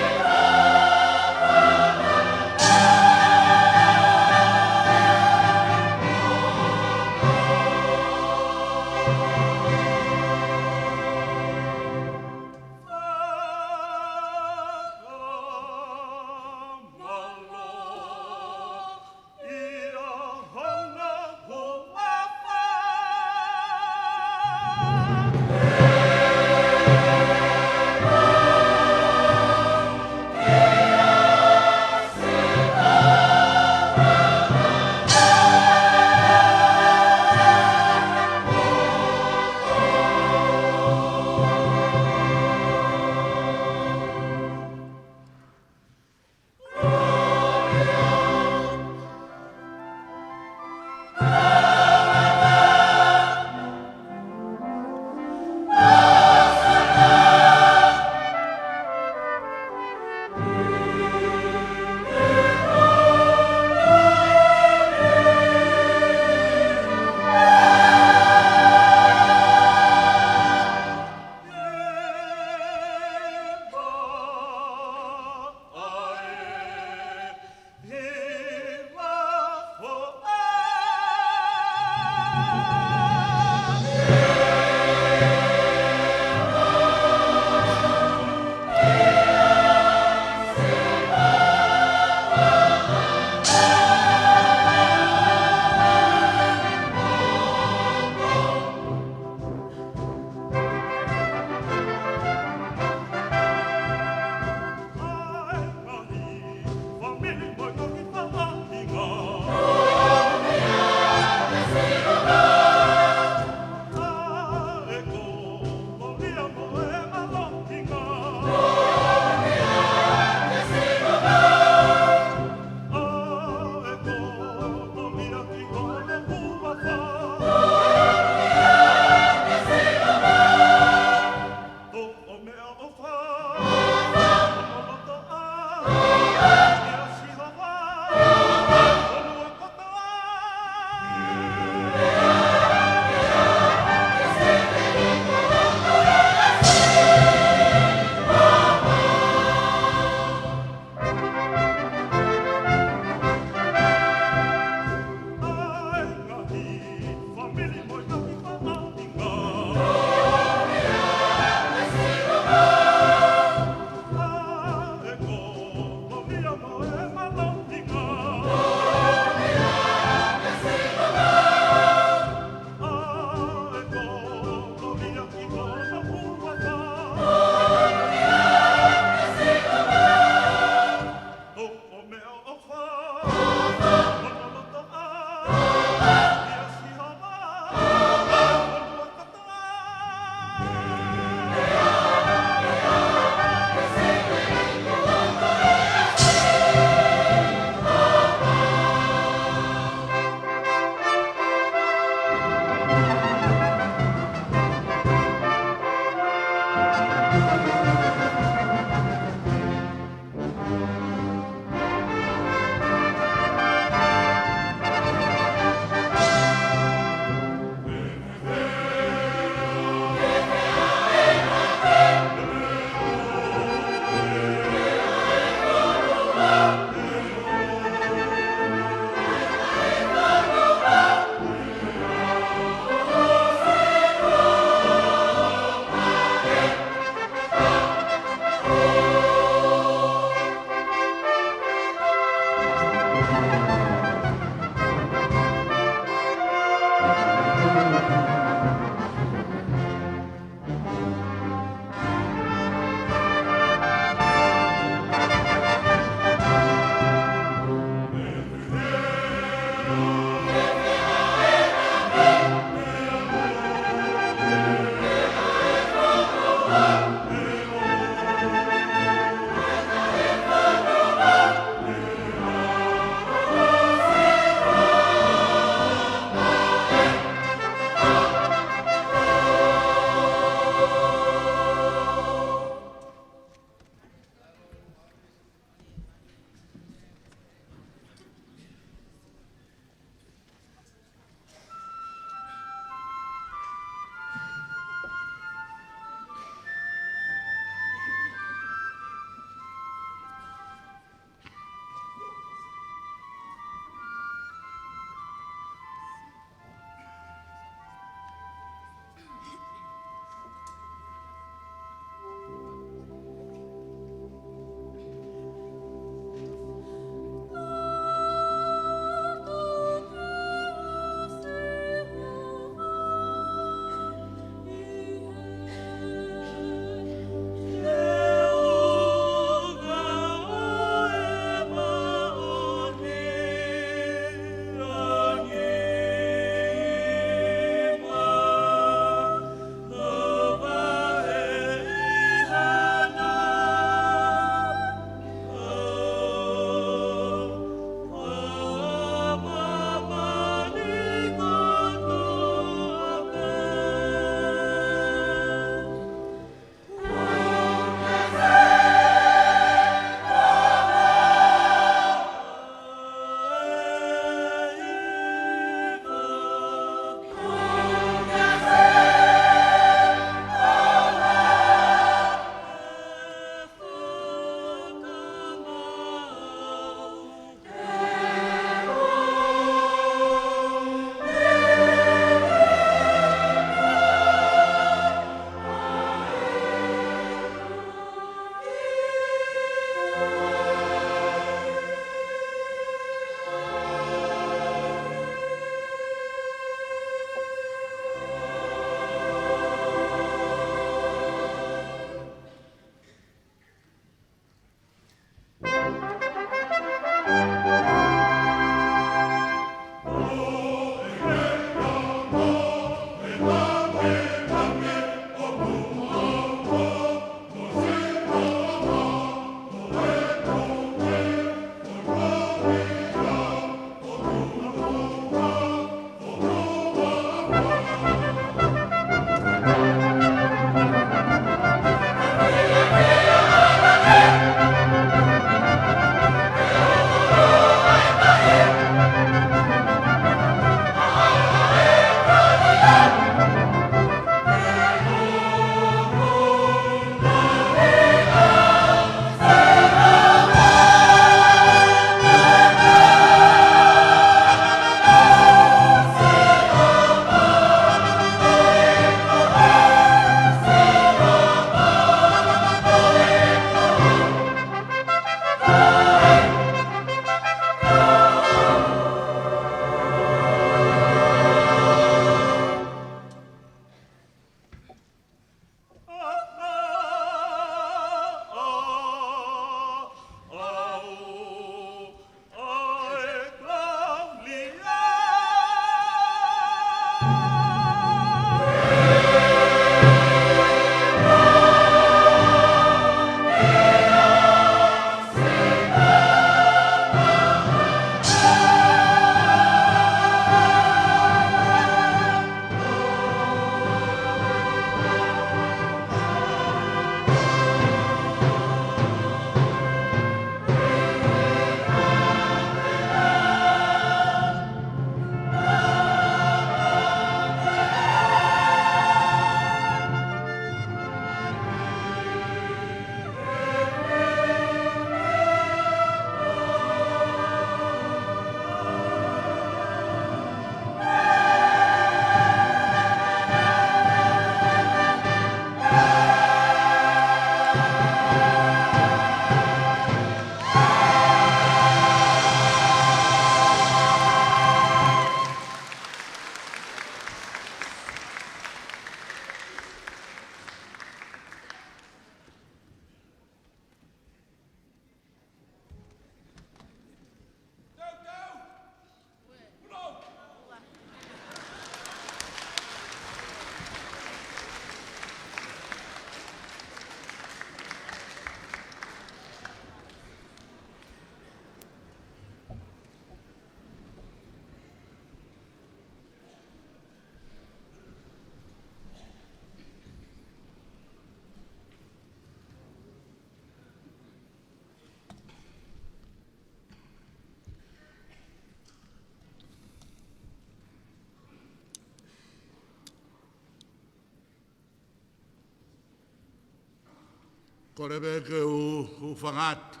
Kole pē ke u, u hūfanga atu,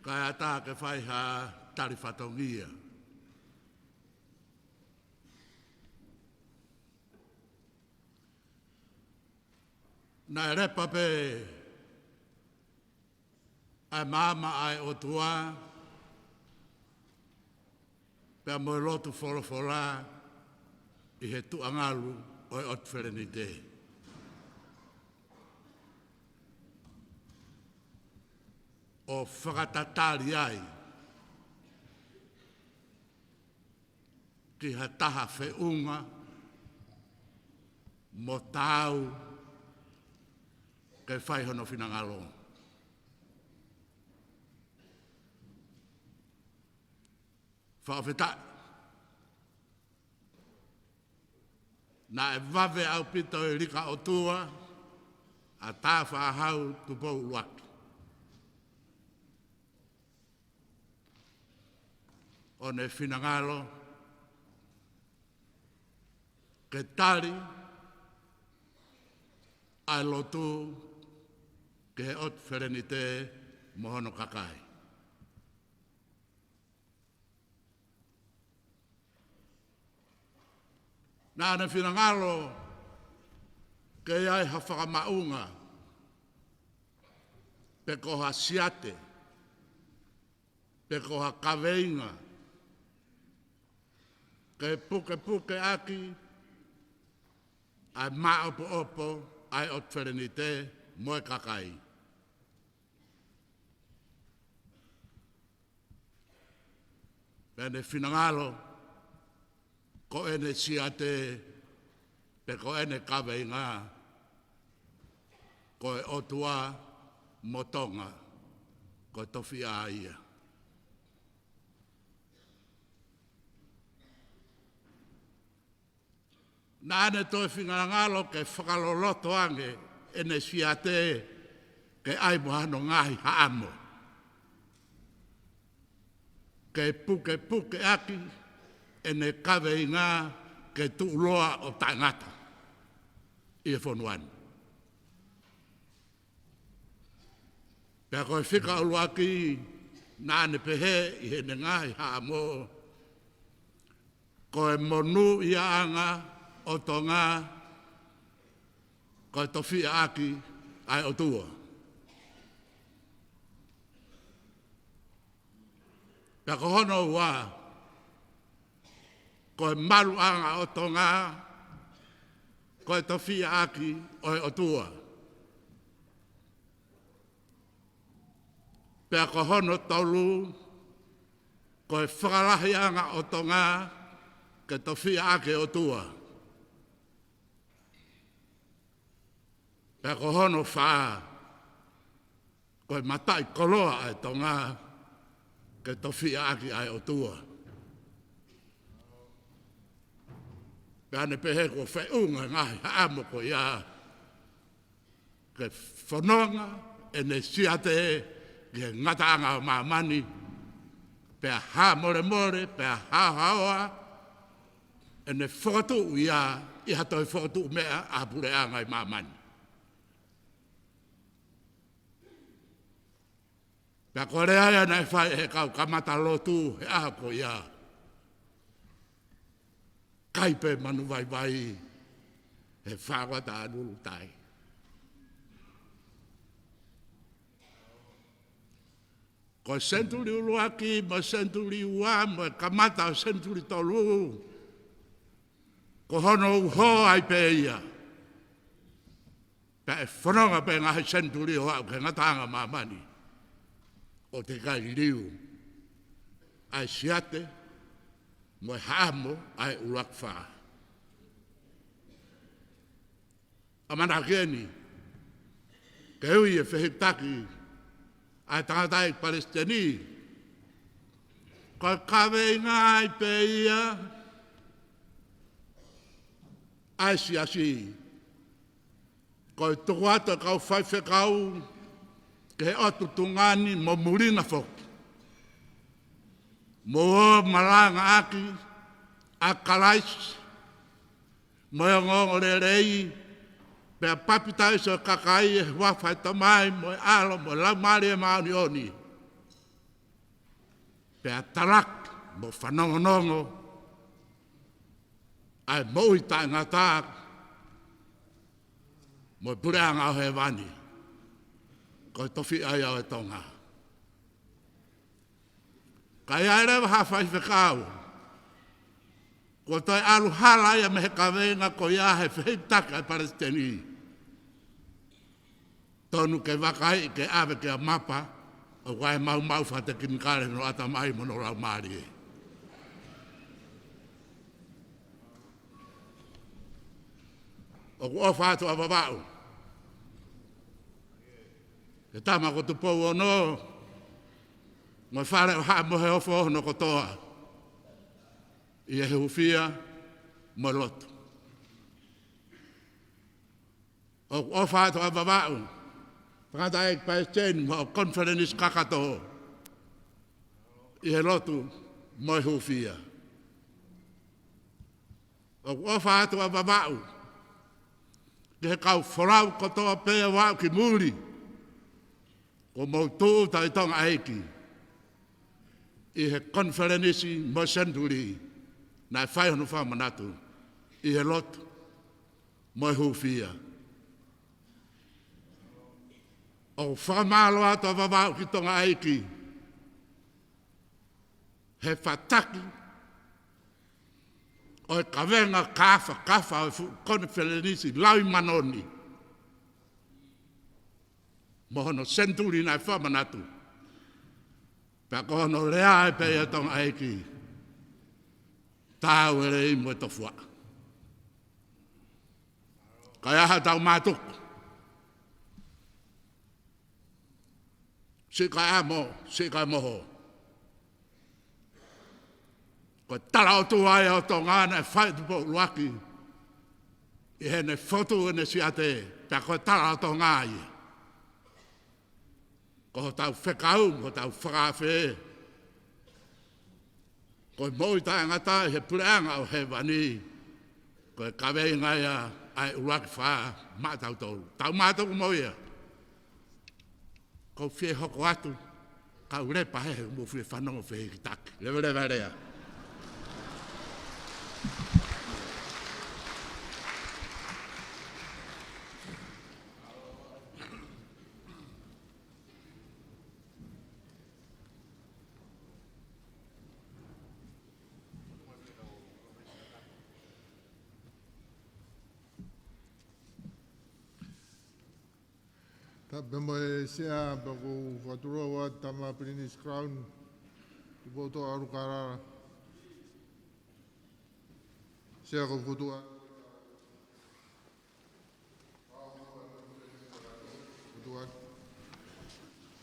kae ʻatā ke fai ha tali fatongia. Naʻe lepa pē ʻa e maama ʻa e ʻOtua pea mo e lotu folofola ʻi he tuʻangalu ʻo e ʻOtu Felenite, ʻo fakatatali ai ki ha taha feʻunga mo taau ke fai hono finangalo. Fakafetaʻi, naʻe vave ʻaupito e lika ʻOtua ʻa Tāufaʻāhau Tupou ʻUluaki ʻo ne finangalo ke tali ʻa e lotu ki he ʻOtu Felenite mo hono kakai. Naʻa ne finangalo ke ʻi ai ha fakamaʻunga, pe ko ha siate, pe ko ha kaveinga, ke pukepuke ʻaki ʻa e maʻopoʻopo ʻa e ʻOtu Felenite mo e kakai. Pea ne finangalo ko ʻene siate, pe ko ʻene kaveinga, ko e ʻOtua mo Tonga, ko e tofiʻa ia. Naʻa ne toe finangalo ke fakaloloto ange ʻene siate ke ʻai mo hano ngaahi haʻamo, ke pukepuke ʻaki ʻene kaveinga ke tuʻuloa ʻo taʻengata ʻi he fonua ni. Pea ko e fika ʻuluaki, naʻa ne pehē ʻi heʻene ngaahi haʻamo, ko e monūʻiaʻanga ʻo Tonga, ko e tofiʻa ʻaki ʻa e ʻOtua. Pea ko hono ua, ko e maluʻanga ʻo Tonga, ko e tofiʻa ʻaki ʻo e ʻOtua. Pea ko hono tolu, ko e fakalahiʻanga ʻo Tonga ke tofiʻa ʻaki e ʻOtua. Pea ko hono fā, ko e mataʻikoloa ʻa e Tonga ke tofiʻa ʻaki ʻa e ʻOtua. Pea ne pehē kuo feʻunga e ngaahi haʻamo ko ia ke fononga ʻene siate ki he ngataʻanga ʻo māmani, pea hā molemole, pea haohaoa ʻene fokotuʻu ia ʻi ha toe fokotuʻu meʻa ʻa e puleʻanga ʻi māmani. Pea ko e lea ia naʻe fai ʻe he kau kamata lotu he ʻaho ko ia: Kai pē manu vaivai he fāuata ʻa Lulutai. Ko e senituli ʻuluaki mo e senituli ua mo e kamata ʻo e senituli tolu, ko hono uho ai pē ia. Pea ʻe fononga pē ngaahi senituli ʻo aʻu ki he ngataʻanga ʻo māmani ʻo teʻeki ai liliu ʻa e siate mo e haʻamo ʻa e ʻUluaki Fā. ʻAmanaki eni ke ui e fehikitaki ʻa e tangataʻeiki palesiteni, ko e kaveinga ai pē ia ʻa e siasi. Ko e tuku atu e kau faifekau ki he ʻotu Tonga ni mo Mulinga foki, mo ō malangaʻaki ʻa Kalaisi, mo e ongoongolelei, pea papitaiso e kakai ʻi he huafa ʻo e Tamai mo e ʻAlo mo e Laumālie Māʻoniʻoni. Pea talaki mo fanongonongo ʻa e moʻui taʻengata mo e puleʻanga ʻo hēvani. Ko e tofiʻa ia ʻo e Tonga. Ka ʻi ai leva ha faifekau kuo toe ʻalu hala ia mei he kaveinga ko ia he fehikitaki ʻa e Palesiteni, tonu ke vakaiʻi ke ʻave kia Mapa, ʻoku ʻi ai e maumau fakatekinikale ʻi hono ʻatamai mo hono laumālie. ʻOku ʻofa atu ʻa Vavaʻu ki he tama ko Tupou Ono mo e fale ʻo Haʻa Moheofo hono kotoa, ʻi he hūfia mo e lotu. ʻOku ʻofa atu ʻa Vavaʻu, tangataʻeiki palesiteni mo e konifelenisi kakato, ʻi he lotu mo e hūfia. ʻOku ʻofa atu ʻa Vavaʻu ki he kau folau kotoa pē ʻo aʻu ki muli, kuo mou tūʻuta ʻi Tonga ʻEiki ʻi he konifelenisi mo e senituli naʻe fai hono fakamanatu, ʻi he lotu mo e hūfia. ʻOku fakamālō atu ʻa Vavaʻu ki Tonga ʻEiki he fataki ʻo e kavenga kāfakafa ʻo e fuʻu konifelenisi Lauimanoni mo hono senituli naʻe fakamanatu. Pea ko hono lea ē pē ia ʻa Tonga ʻEiki: Tāuelei mo e tofuaʻa. Ka ʻi ai haʻatau mātuku, siʻi kae ʻamo, siʻi kae moho. Ko e tala ʻOtua ia ʻo Tonga naʻe fai ʻe Tupou ʻUluaki ʻi heʻene fotu ʻene siate, pea ko e tala ʻo Tonga ia. Ko hotau fekau, ko hotau fakaafe, ko e moʻui taʻengata ʻi he puleʻanga ʻo hēvani, ko e kaveinga ia ʻa e ʻUluaki Fā maʻatautolu. Tau mātuku mo ia. Kou fie hoko atu, kau lepa he, he mou fie fanongo fehikitaki. Leveleva e lea. Tapu mo e Sea, pea kou fakatulou atu Tama Pilinisi Crown, Tupoutoʻa ʻUlukalala. Sea, kou fokotuʻu atu.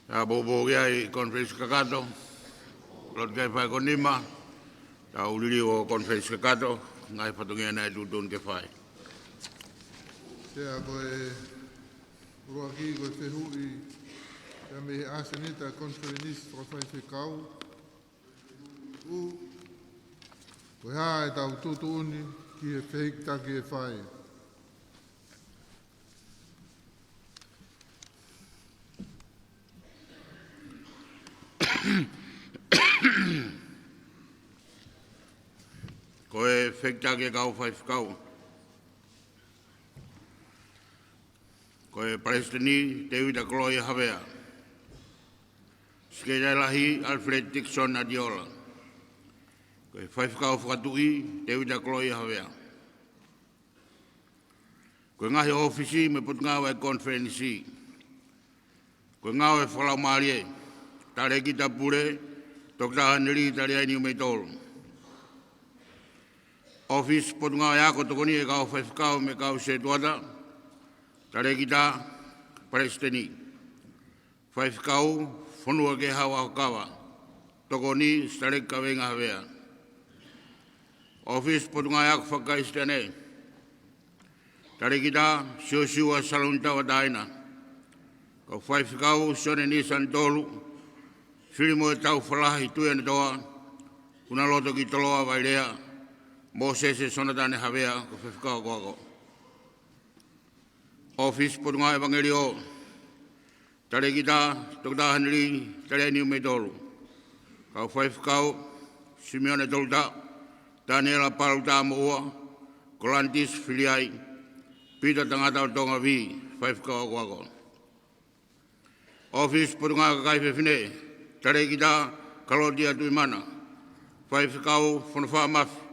Ā, poupou ki ai konifelenisi kakato, lotu ke fai ko nima, ā, ʻū liliu ʻo e konifelenisi kakato, ngaahi fatongia naʻe tuʻutuʻuni ke fai. Sea, ko e ʻuluaki, ko e fehuʻi ia mei he ʻasenita konifelenisi fakafaifekau. ʻUu, ko e hā ʻetau tuʻutuʻuni ki he fehikitaki ʻe fai? Ko e fehikitaki ʻa e kau faifekau. Ko e Palesiteni, Tēvita Koloaʻia Havea. Sekelitali Lahi, Alfred Dixon Atiola. Ko e Faifekau Fakatuʻi, Tēvita Koloaʻia Havea. Ko e ngaahi ʻōfisi mo e potungāue ʻa e konifelenisi. Ko e ngāue fakalaumālie, Talēkita Pule, Toketā Henelī Taliai Niumeitolo. ʻŌfisi Potungāue Ako Tokoni ʻa e Kau Faifekau mo e Kau Sētuata, Talēkita Palesiteni. Faifekau Fonua Kehau ʻAhokava, Tokoni Sitaleki Kaveinga Havea. ʻŌfisi Potungāue Ako Fakakalisitiane, Talēkita Siosiua Saloni Tauʻatāina. Kau Faifekau Sione Nisanitolu, Filimoe Taufalahi Tuʻianetoa, Kunaloto Kitoloa Vailea, Mōsese Sonatane Havea ko e faifekau akoako. ʻŌfisi Potungāue Evangeliō, Talēkita Toketā Henelī Taliai Niu Meitolu. Kau faifekau: Simione Tolutaʻu, Taniela Palutaʻa Moʻua, Kolanitisi Filiai, Pita Tangata ʻo Tonga V, faifekau akoako. ʻŌfisi Potungāue Kakai Fefine, Talēkita Kalotia Tuʻimana. Faifekau Fonofā Mafi.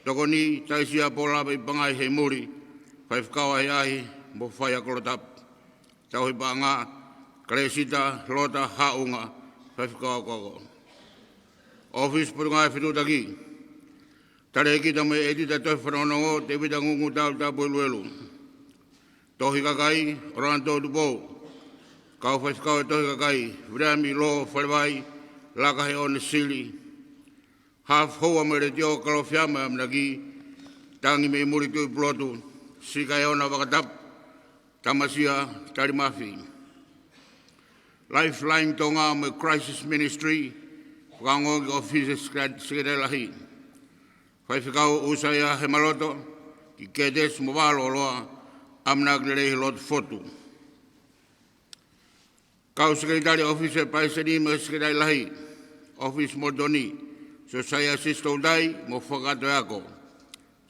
Tokoni: Taisia Polava ʻi Pangai Heimuli, faifekau ʻahiʻahi mo fai ʻa Kolotapa. Tauhi paʻanga: Kalesita Lota Haʻunga, faifekau akoako. ʻŌfisi Potungāue Fetuʻutaki, Talēkita mo e ʻEtita Tohi Fanongonongo, Tevita Ngungutau Tapueluelu. Tohi Kakai, ʻOlanatō Tupou. Kau faifekau ʻo e Tohi Kakai: Viliami Lō Falevai, Laka Heone Sili, Hafu Houa mo e Letiō, Kalofiama mo e ʻAmanaki, Tangi mei Muli Tuʻipulotu, Sikaeona Vakatapu, Tamasia Talimafi. Lifeline Tonga mo e Crisis Ministry, fakaongo ki he ʻŌfisi Sekelitali Lahi. Faifekau: ʻUsaia Hemaloto, ki Ketesi mo Vaʻa Loloa, ʻamanaki lelei he lotu fotu. Kau Sekelitali ʻŌfisi ʻo e Palesiteni mo e Sekelitali Lahi, ʻŌfisi Molitoni: Siosaia Sisitoutai mo Fakakātoa Ako.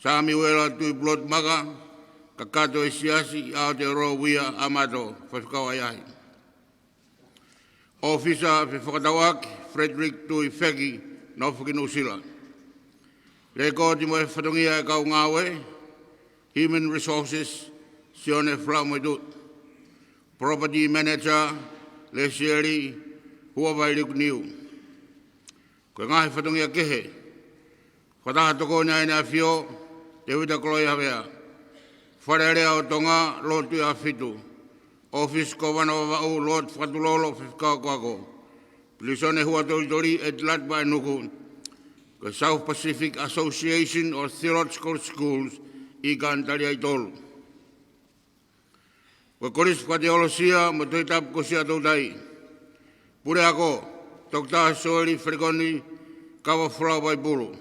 Samiuela Tuʻipulotu Maka, Kakato ʻo e Siasi ʻi Aotearoa Uia Amato, faifekau ʻahiʻahi. ʻŌfisa Fefakatauʻaki: Frederick Tuʻifeki, nofo ki Nuʻusila. Lekooti mo e fatongia ʻa e kau ngāue: Human Resources: Sione Falamoetuʻi. Property Manager: Lesieli Huavailiku Niu. Ko e ngaahi fatongia kehe. Fakataha Tokoni ʻa ʻEne ʻAfio Tevita Koloia Havea. Fale Alea ʻo Tonga: Lord Tuʻiʻāfitu. ʻŌfisi Kōvana Vavaʻu: Lord Fakatulolo, faifekau akoako. Pilīsone Huatolitoli: Etilati Vaʻenuku. Ko e South Pacific Association of Theological Schools: ʻIkani Taliaitolu. Ko e Kolisi Fakateolosia mo e Tohitapu ko Siaʻatoutai. Puleako: Toketā Soeli Felikoni Kavafolau Vaipulu.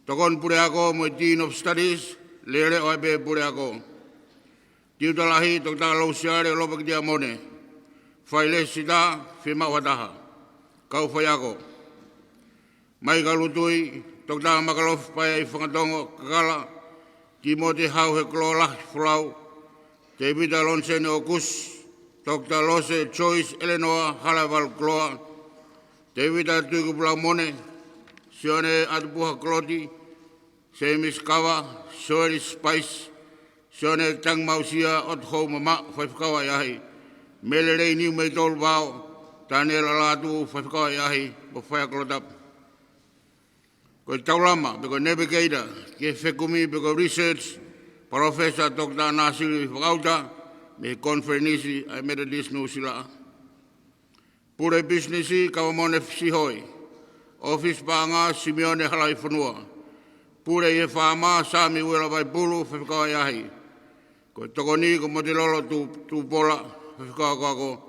Tokoni Puleako mo e Dean of Studies: Lele ʻo Ape Puleako. Tiuta Lahi: Toketā Lousiale Lopakitia Mone. Failesita: Fiemaʻu ha taha. Kau Faiako: Maika Lutui, Toketā Makalofi Paea ʻi Fangatongo Kakala, Tīmote Hauhekoloa Lahi Folau, Tevita Loniseni ʻOkusi, Toketā Lose Joyce Elenoa Halaevalu Koloa, Tevita Tuikupulau Mone, Sione ʻAtupuha Koloti, Semisi Kava, Soeli Sipaisi, Sione Tangimausia ʻOtuhoumamaʻu, faifekau ʻahiʻahi. Melelei Niumeitolu Vao, Taniela Lātū, faifekau ʻahiʻahi, mo Faiako Kolotapa. Ko e taulama pe ko e navigator ki he fekumi pe ko e research: Palōfesa Toketā Nāsili Fakaʻuta, mei he Konifelenisi ʻa e Metotisi Nuʻusila. Pule Pisinisi: Kavamone Fisihoi. ʻŌfisi Paʻanga: Simione Halaifonua. Pule ʻi he Faama: Samiuela Vaipulu, faifekau ʻahiʻahi. Ko e tokoni ko Motelolo Tu-, Tupola, faifekau akoako.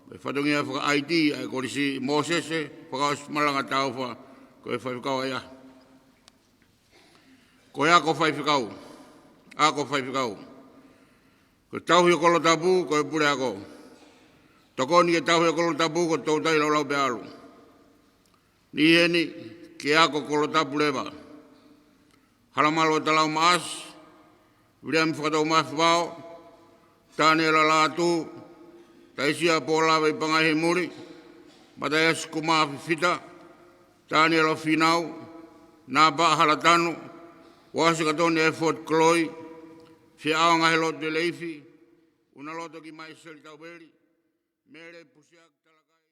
Mo e fatongia faka-I T ʻa e kolisi: Mōsese Fakaʻosi Malanga Taufa, ko e faifekau ʻahiʻahi. Ko e ako faifekau. Ako faifekau. Ko e tauhi ʻo Kolotapa ko e Puleako. Tokoni ki he tauhi ʻo Kolotapa ko Toutai Laulau Pealu. Niʻihi ʻeni ke ako Kolotapa leva: Halamalu ʻAtalau Maʻasi, Viliami Fakatoumafi Vao, Taniela Lātū, Taisia Polava ʻi Pangai Heimuli, Mataiasi Kumā Fifita, Taniela Finau, Napa Halatanu, Uasikatoni Efoti Koloi, Fiaonga he Lotu Teleifi, Unaloto Kimaiseli Tauveli, Mele Pusiaki Talakai.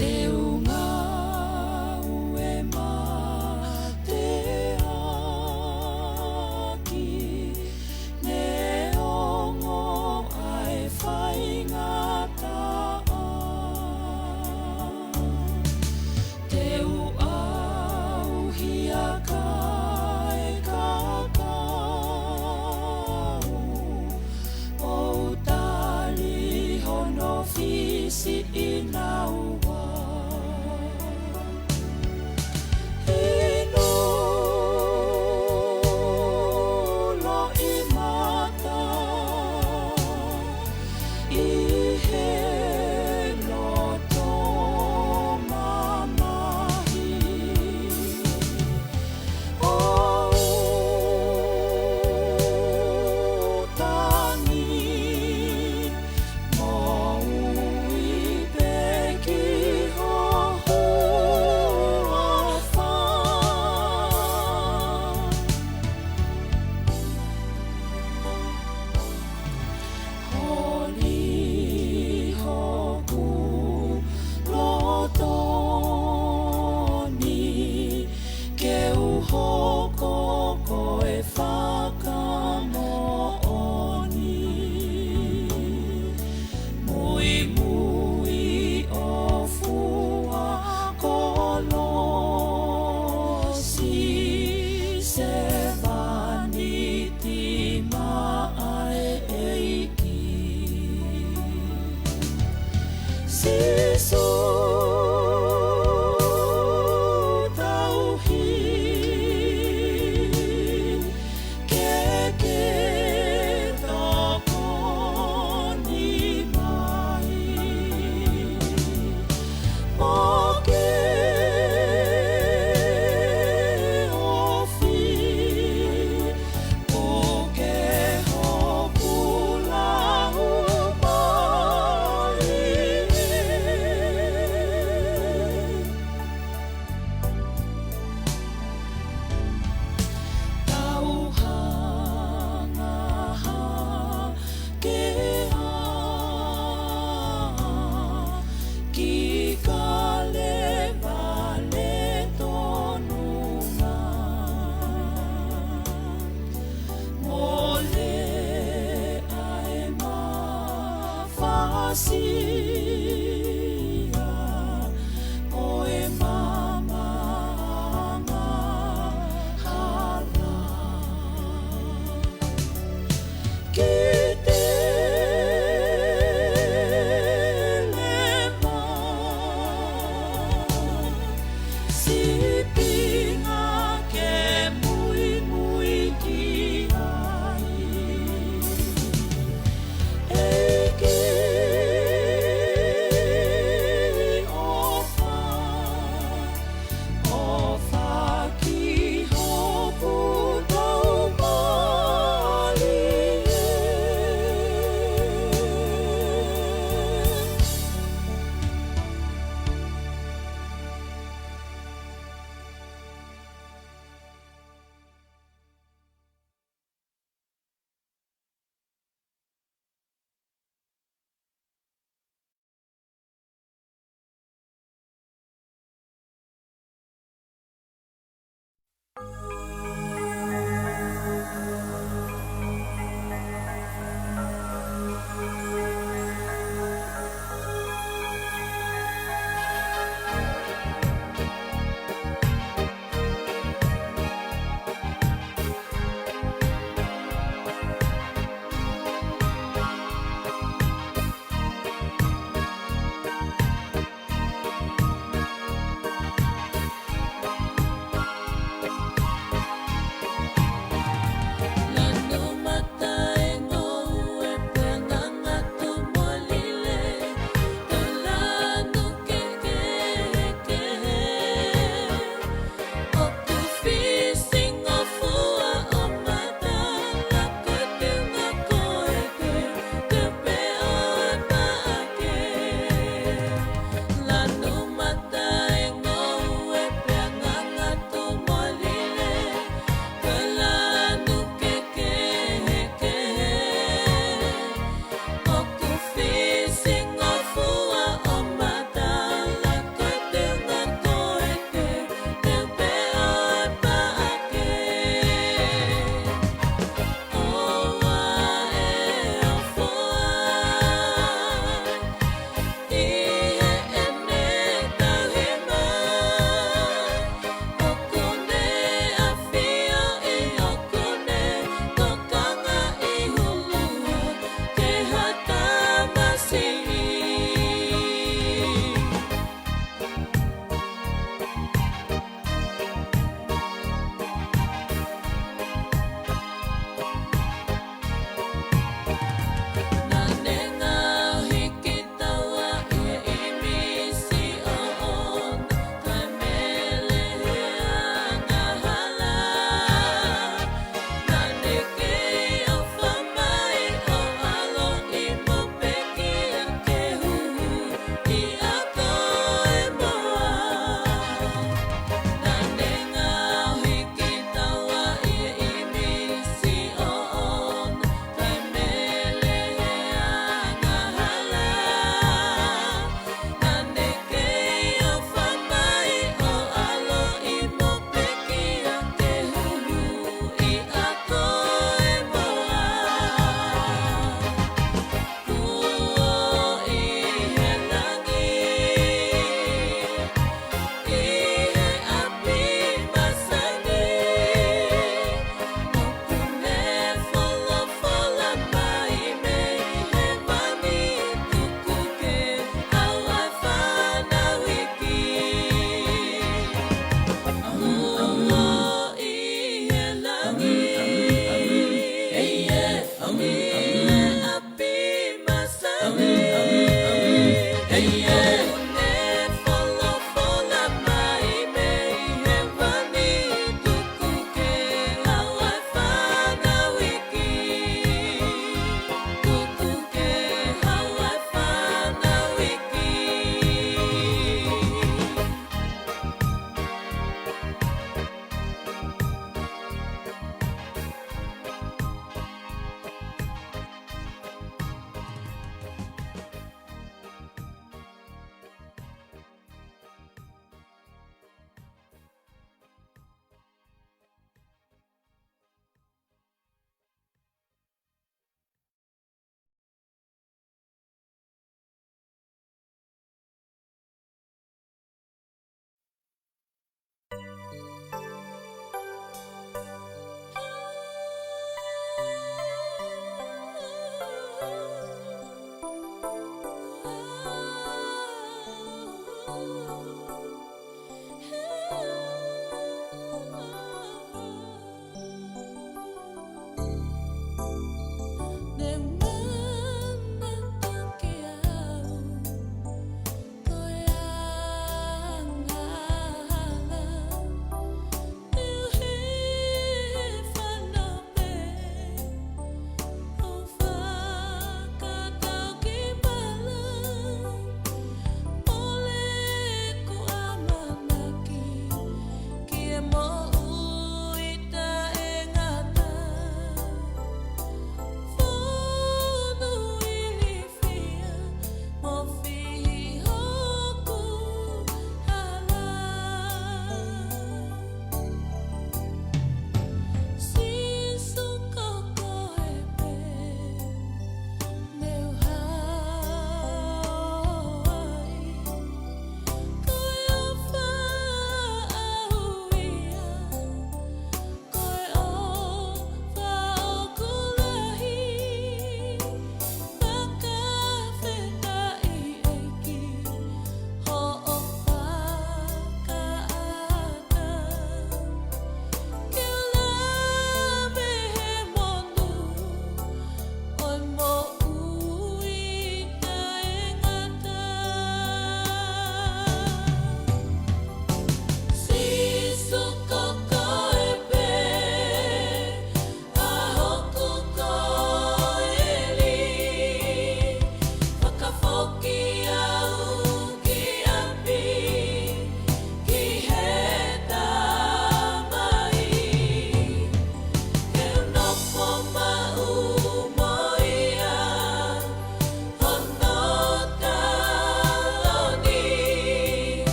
Te u ngāue mateaki, neongo ʻa e faingataʻa. Te u ʻauhia kae kakau, ʻo u tali hono fisi ʻi naua. Inu loʻimata ʻi he loto mamahi, ʻo u tangi, moʻui pē ki ho huafa. Holi hoku loto ni ke u hoko ko e fakamoʻoni. Muimui ʻo fua kolosi, sevāniti maʻa e ʻEiki. Sīsū tauhi ke ke tokoni mai. Mo ke ofi, ʻo ke hoku lau mai. Tau hanga hake ā ki Kalevale tonu na. Mole ʻa e mafasia ʻo e mama angahala. Ki Telema, sīpinga ke muimui ki ai. ʻEiki,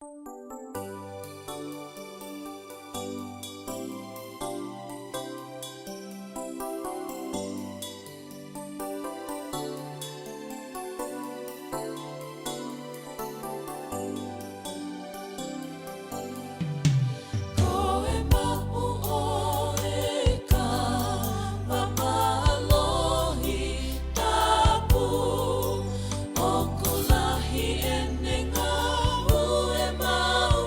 Ko e maʻu ʻo e kava mālohi tapu, ʻoku lahi ʻene ngāue maʻu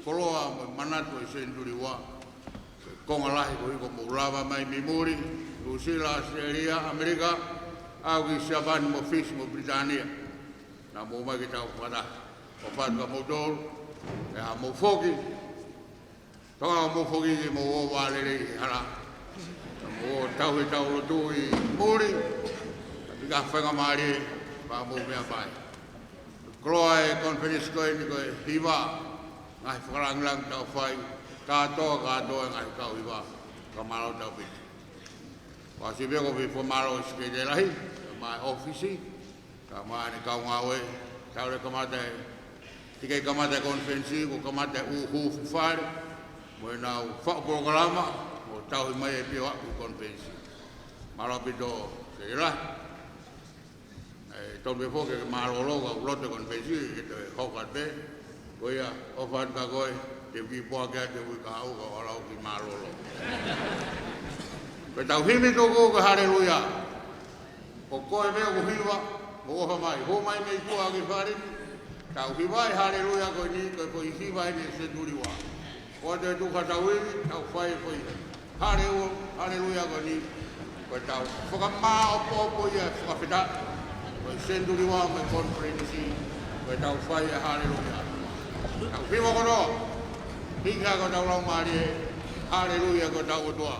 Koloa mo e manatu ʻo e senituli ua. Konga lahi ko ē kuo mou lava mai mei muli, Nuʻusila, ʻAositelēlia, ʻAmelika, ʻo aʻu ki Siapani mo Fisi mo Pilitānia. Naʻa mou ō mai ke tau fakataha. ʻOfa atu kia moutolu, ʻe ʻa mou foki. Tokanga mou foki ke mou ō vālelei he hala. Naʻa mou ō tauhi ʻetau lotu ʻi muli. Ka tika faingamālie, pea mou meʻapai. Koloa e konifelenisi ko eni ko e hiva ngaahi fakalāngilangi tau fai, kātoa, kātoa e ngaahi kau hiva, fakamālō ʻaupito. Pea ʻosi pē ko e fakamālō ʻi he Sekelitali Lahi, mo e ʻōfisi, kae ʻumaʻā ʻene kau ngāue, tau lele kamata e, teʻeki kamata e konifelenisi, kuo kamata e ʻū hū fufale, mo ʻenau faʻu polokalama, mo tauhi mai e pio ʻa e konifelenisi. Mālō ʻaupito, Sekelitali Lahi. ʻE, tonu pē foki ke mālōlō, ka ʻoku loto e konifelenisi, ke toe hoko atu pē. Ko ia, ʻofa atu kia koe, te u kiʻi poaki atu, te u kiʻi kahaʻu, ka ʻoku ʻalu au ki mālōlō. Ko ʻetau himi tuku ko e Haleluia. Ko koe meʻa ʻoku hiva, mou ʻofa mai, hū mai mei tuʻa ki fale ni, tau hiva e Haleluia ko eni, ko e foʻi hiva eni ʻo e senituli ua. Ko ʻetau tuʻu ka tau ivi, tau fai e foʻi Hale-, Haleluia ko eni. Ko ʻetau fakamāʻopoʻopo ia, fakafetaʻi. Ko e senituli ua mo e konifelenisi, ko ʻetau fai e Haleluia. Tau hiva kotoa. Hiki hake hotau laumālie, Haleluia ki hotau ʻOtua.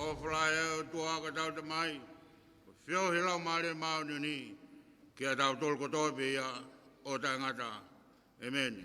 Folofola ʻa e ʻOtua ko hotau Tamai, feohi Laumālie Māʻoniʻoni, kiate kitautolu kotoa pē ia ʻo taʻengata. ʻĒmeni.